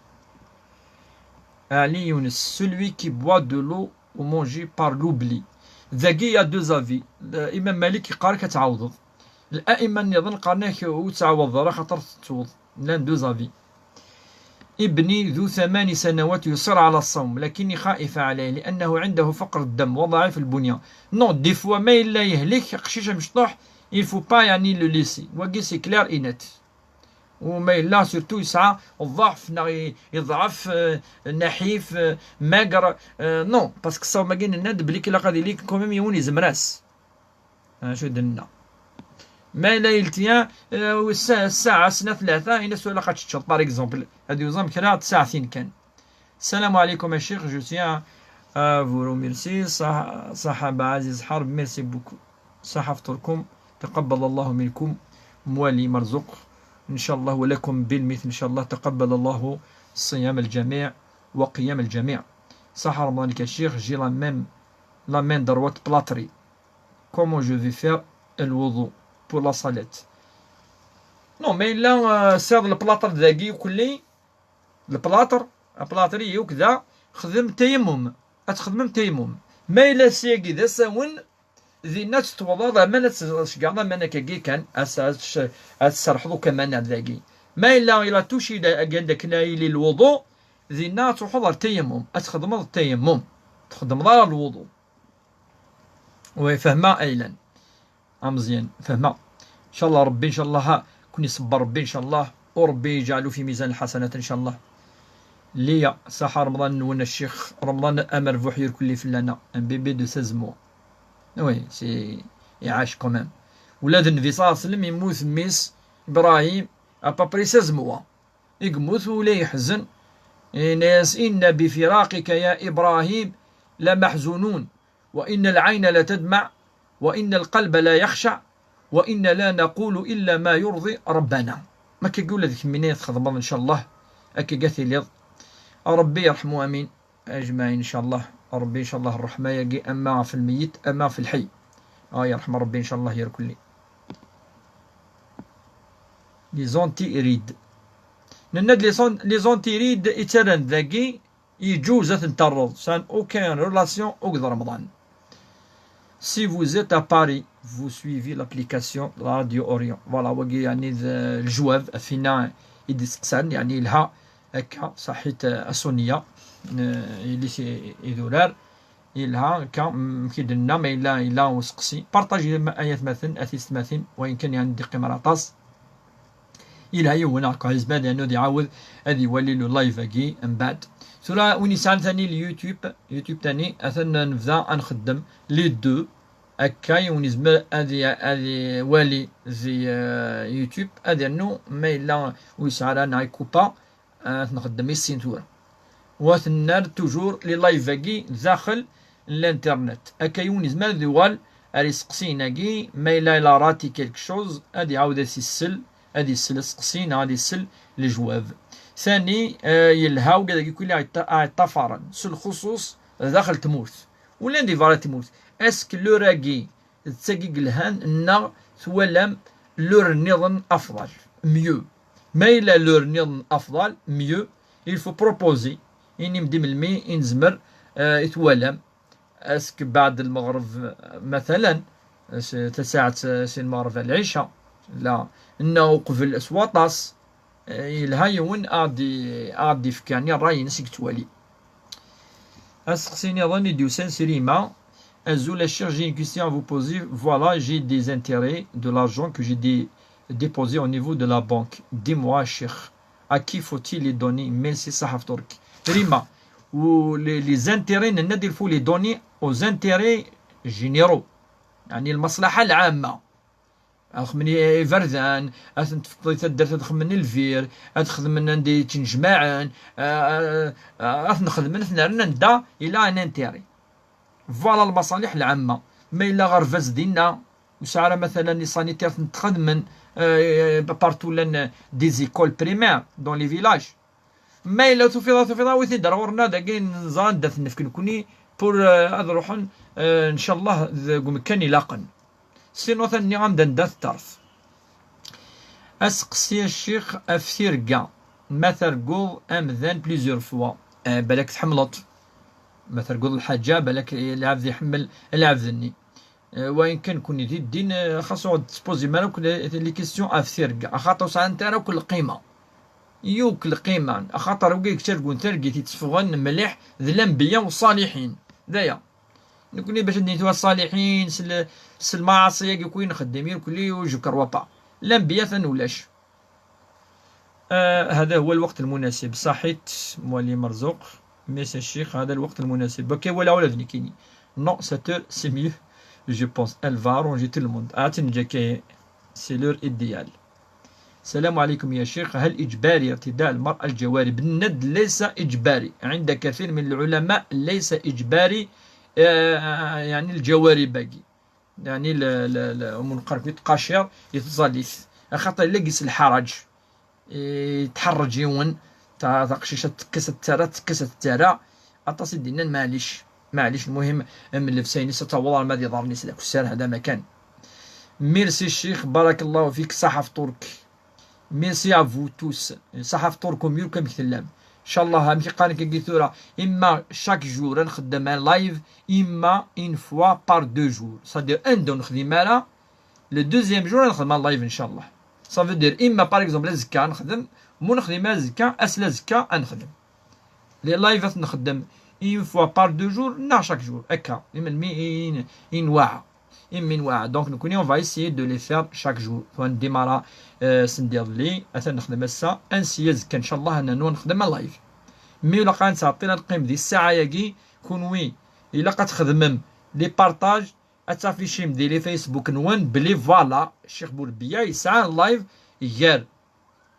Ali Younes, celui qui boit de l'eau ou mangé par l'oubli. Dagi, il y a deux avis. Imam Malik yeqqar-ak ad tɛawdeḍ. L'aima nniḍen qqaren-ak ur ttɛawadeḍ ara, xaṭer tettuḍ. Llan deux avis. ابني ذو ثمان سنوات يصر على الصوم، لكني خائفة عليه لأنه عنده فقر الدم وضعيف البنية. Non, des fois, ma yella yehlek, aqcic amecṭuḥ, il faut pas, يعني, le laisser. Wagi, c'est clair et net. U ma yella, surtout, yesɛa ḍḍeɛf, neɣ i-, yeḍɛef, euh, naḥif, euh, maigre, euh, non, parce que ṣṣawm-agi nenna-d belli ilaq ad yili quand même yiwen yezmer-as. Acu d-nenna? Ma yella il tient, euh, ssaɛa, ssaɛa, snat, tlata, ini-as ur ilaq ad teččeḍ, par exemple. Ad yuẓam kra n tsaɛtin kan. Salam alaikum a ccix, je tiens à vous remercier. Ṣaḥ-, ṣaḥaba Aziz Ḥarb, merci beaucoup. Ṣaḥa fṭurkum, taqabbal Allahu minkum, Mwali Merzouk, inchallah, wa lakum bil mithl, inchallah, taqabbal Allahu ṣiyam al-jami' wa qiyam al-jami'. Ṣaḥa Remḍan-ik a ccix, j'ai la même, la main droite plâtrée. Comment je vais faire الوضوء pour la صلاة؟ Non, ma yella, euh, tesɛiḍ le plâtre dagi ukelli, le plâtre, plâtre-agi akk da, xdem tayammum. Ad txedmem tayammum. Ma yella ass-agi d asawen, dinna ad tettwaḍaḍ aman, ad tceggɛeḍ aman akkagi kan, ad s-, ad tc-, ad tserḥeḍ akk aman dagi. Ma yella il a touché da-, agi anda akken ad yili lwuḍu, dinna ad truḥeḍ ɣer tayammum, ad txedmeḍ tayammum. Txedmeḍ ara lwuḍu. Oui, fehmeɣ Aylan. Ameẓyan, fehmeɣ. Inchallah Rebbi, inchallah, ha, kun iṣebber Rebbi, inchallah, u Rebbi yeǧɛel-it fi mizan lḥasanat, inchallah. Liya, ṣaḥa Remḍan-nwen a ccix, Remḍan amerbuḥ irkelli fell-aneɣ, un bébé de seize mois. Oui, c'est, iɛac quand même. Ula d Nnbi ṣalla Llahu ɛalayhi wa sallam yemmut mmi-s, Ibrahim, à peu près seize mois. I yemmut u la yeḥzen, yenna-yas: إن بفراقك يا إبراهيم لمحزونون، وإن العين لتدمع، وإن القلب ليخشع، وإنا لا نقول إلا ما يرضي ربنا. Ma akka ula d kemmini txedmeḍ, inchallah, akka ad tiliḍ. Rebbi yerḥem, amin. Ajmaɛin, inchallah. Rebbi, inchallah, ṛṛeḥma-yagi, ama ɣef lmeyyet, ama ɣef lḥey. Ah, yerḥem Rebbi, inchallah, irkelli. Les Antilles rides. Nenna-d les An-, les Antilles rides i ttarran dagi, yeǧǧuz ad ten-terreḍ. Ça n'a aucune relation akked Remḍan. Si vous êtes à Paris, vous suivez l'application de la Radio Orient. Voilà, wagi, yeɛni, d lejwab ɣef winna i d-isteqsan, yeɛni, yelha akka, ṣaḥit, a Sonia, n-, yelli-s i, idurar, yelha akka, m-, amek i d-nenna, ma yella, yella useqsi. Partager, ay atmaten, a tiyessetmatin, wayen kan, yeɛni, d-iqqimen aṭas. Yelha yiwen, akka, yezmer, yeɛni, ad iɛawed ad iwali le live-agi mbeɛd. Tura, win yesɛan tani le YouTube, YouTube tani, atan nebda ad nxeddem les deux. Akka, yiwen yezmer ad i-, ad iwali di, eh, YouTube, ad yernu ma yella ur yesɛi ara neɣ ikupa, ad t-nxeddem i sin tura. Wa tennar toujours les live-agi daxel n l'internet. Akka yiwen yezmer ad yuɣal ar iseqsiyen-agi, ma yella il a raté quelque chose, ad iɛawed ad s-issel, ad issel aseqsi neɣ ad issel lejwab. Tani, eh, yelha ugad-agi kulli a yeṭṭa-, a yeṭṭafaren, s lxuṣuṣ daxel tmurt. Ula di berra tmurt. Est-ce que l'heure-agi d tagi yelhan, neɣ twalam l'heure nniḍen afḍal, mieux? Ma yella l'heure nniḍen afḍal, mieux, il faut proposer. Inim-d melmi i nezmer, eh, i twalam. Est-ce que beɛd lmeɣreb, matalan, s-, tasaɛet, eh, si lmeɣreb ar lɛica, la, neɣ uqbel s waṭas, eh, yelha yiwen ad d-, ad d-ifk, yeɛni, ṛṛay-ines i yettwali. Aseqsi niḍen i d-yusan s Rima, Azul a Cheikh, j'ai une question à vous poser. Voilà, j'ai des intérêts, de l'argent que j'ai dé- déposé au niveau de la banque. Dis-moi, Cheikh, à qui faut-il les donner? Merci, Sahaf Turk. Rima, ou les, les intérêts, nenna-d, il faut les donner aux intérêts généraux. يعني المصلحة العامة. Ad xedmen iberdan, ad ten-tefkeḍ i taddart, ad xedmen lvir, ad xedmen anda yettnejmaɛen, a- a- ad ten-xedmen, ad ten-rren anda yella un intérêt. Voilà lmaṣaliḥ lɛamma. Ma yella aɣerbaz dinna, ur sɛi ara matalan les sanitaires ten-xedmen, euh, partout llan des écoles primaires dans les villages. Ma yella tufiḍ, tufiḍ, awi-t-id ar ɣur-neɣ, dagi neẓra anda t-nefk nekni pour, euh, ad ruḥen, euh, ncallah deg umekkan ilaqen. Sinon, atan nniɣ-am-d anda tettert. Aseqsi a ccix ɣef tirga, ma terguḍ amdan plusieurs fois, eh, balak tḥemmleḍ. Ma terguḍ lḥaǧa, balak lɛebd iḥemmel lɛebd-nni. Eh, wayen kan kuni di ddin, eh, xas ur d-tpozi ara akk les, les questions ɣef tirga, axaṭer ur sɛant ara akk lqima. Yakk lqima, axaṭer wigi yettargun targit yetteffɣen mliḥ d lanbiya u ṣṣaliḥin. D aya. Nekni bac ad d-nitwa ṣṣaliḥin s l-, s lmaɛaṣi-agi akk i nxeddem irkelli, je crois pas. Lanbiya atan ulac. آه، هذا هو الوقت المناسب. صحيت موالي مرزوق. Merci الشيخ، هذا الوقت المناسب. Ok, voilà, ولا ذنكيني. Non, sept heures, c'est mieux. Je pense, elle va arranger tout le monde. عاد نجاكي، c'est l'heure idéale. السلام عليكم يا شيخ، هل إجباري ارتداء المرأة الجوارب؟ الند ليس إجباري، عند كثير من العلماء ليس إجباري، آه، يعني الجوارب باقي. يعني ل-، ل-، ل-، أم نقرك تقاشر يتزاليت، خاطر لقيس الحرج. إيه، تحرج يون، تا-، تقشيشة تكست ترى، تكست ترى. أطاسي دينا معليش، معليش، المهم، أم اللبسين ستوضع ما دي ضرني سلاك السار هذا ما كان. Merci الشيخ، بارك الله فيك، صحة فطورك. Merci à vous tous. صحة فطوركم يركم كتلام. إن شاء الله، هم كي قالك كي ثورة، إما chaque jour نخدم un live، إما une fois par deux jours. C'est-à-dire، un دو نخدم على le deuxième jour نخدم un live إن شاء الله. Ça veut dire، إما par exemple، أزكا نخدم، مو نخدم أزكا، أس لأزكا نخدم. Les lives نخدم une fois par deux jours، نا chaque jour. هكا، إما المي-، إن، إن واعا. إما إن واعا. Donc نكوني، on va essayer de les faire chaque jour. فندي مرة، آه، سندي لي، أثناء نخدم السا، أنسي يزكا إن شاء الله أنا نون نخدم اللايف. مي ولا قان ساعطينا نقيم دي الساعة ياكي، كونوي، إلا قد خدمم les partages، أتافيشيم دي لي فيسبوك نون بلي voilà، الشيخ بوربيا يسعى اللايف يار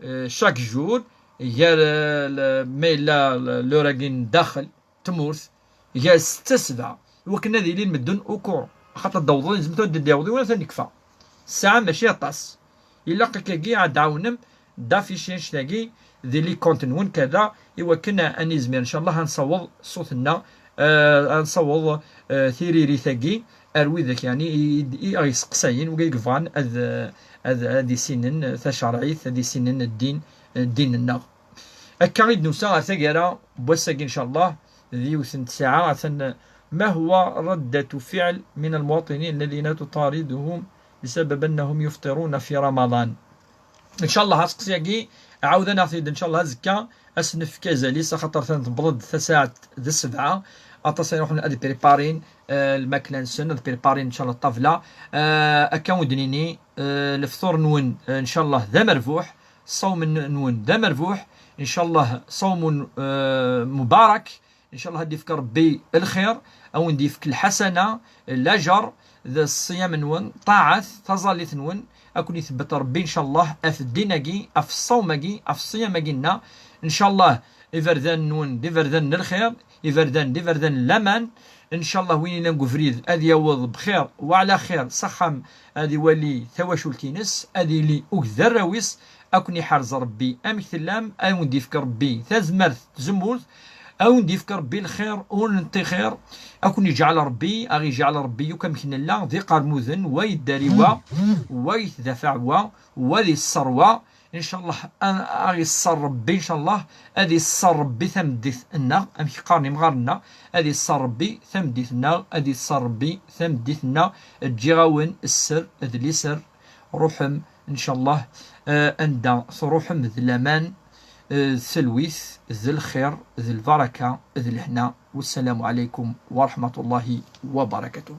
آه، chaque jour، يا ل-، ل-، ما إلا ل-، لوراكين داخل تمورت، يا ستة سبعة، وكنا ذي لين مدن أوكور، خاطر داوضين زمتو دي داوضي ولا ثاني كفا. الساعة ماشي طاس. إلا قكاكي عاد عاونم، دافيشي نشتاكي، ذي لي كونت نون كذا، إوا كنا أني زمير إن شاء الله هنصوض صوتنا، آه، هنصوض، آه، ثيريري ثاكي، أروي ذاك يعني، إي، إي، إي، يسقساين، وكي يبغان أذ-، أذ-، أذ يسينن تشرعيت، أذ يسينن الدين، الدين النغ. أكا غيد نوسا غا ثاقرا بوساكي إن شاء الله، ذي وثن تسعة، ثن، ما هو ردة فعل من المواطنين الذين تطاردهم بسبب أنهم يفطرون في رمضان؟ إن شاء الله أسقسياكي عاودنا غا ثيد إن شاء الله زكا، أسنفكا زاليس، خاطر ثن تبرد ثساعة ذي السبعة، أطاس يروحون أذ بريبارين، آه، الماكلة نسن، أذ بريبارين إن شاء الله الطابلة، آه، أكا ودنيني، آه، الفطور نون، آه، إن شاء الله ذا مربوح، الصوم ن-، نون ذا مربوح، إن شاء الله صوم، آه، مبارك، إن شاء الله هدي يفك ربي الخير، أو ندي يفك الحسنة، الأجر، ذا الصيام نون، طاعة، تظليت نون، أكون يثبت ربي إن شاء الله، أف الديناكي، أف الصوماكي، أف الصياماكي لنا، إن شاء الله، إفردان نون، دي فردان الخير، إفردان، دي فردان الأمان، إن شاء الله وين يلان قفريد، أذ يوض بخير وعلى خير، سخم، أذ يولي ثواشولتينس، أذ يلي أكذر راويس، أكن يحرز ربي أمك تلام، أون ديفك ربي تزمرت تزمورت، أون ديفك ربي الخير وننتي خير، أكن يجعل ربي، أغي يجعل ربي يكم كن الله، ذي قرموذن، ويداري وا، ويتدافع وا، وذي الصروة، إن شاء الله، أ-، أغي الصر ربي، إن شاء الله، أذي الصر ربي ثمديث النغ، أمك قارني مغارنا، أذي الصر ربي ثمديث النغ، أذي الصر ربي ثمديث النغ، الجيغاون السر، أذ لي سر، روحم، إن شاء الله، آه، أندا تروحم ذ الأمان، eh, d talwit, d lxir, d lbaraka, d lehna. Wassalamu alaikum wa rahmatullahi wa barakatuh.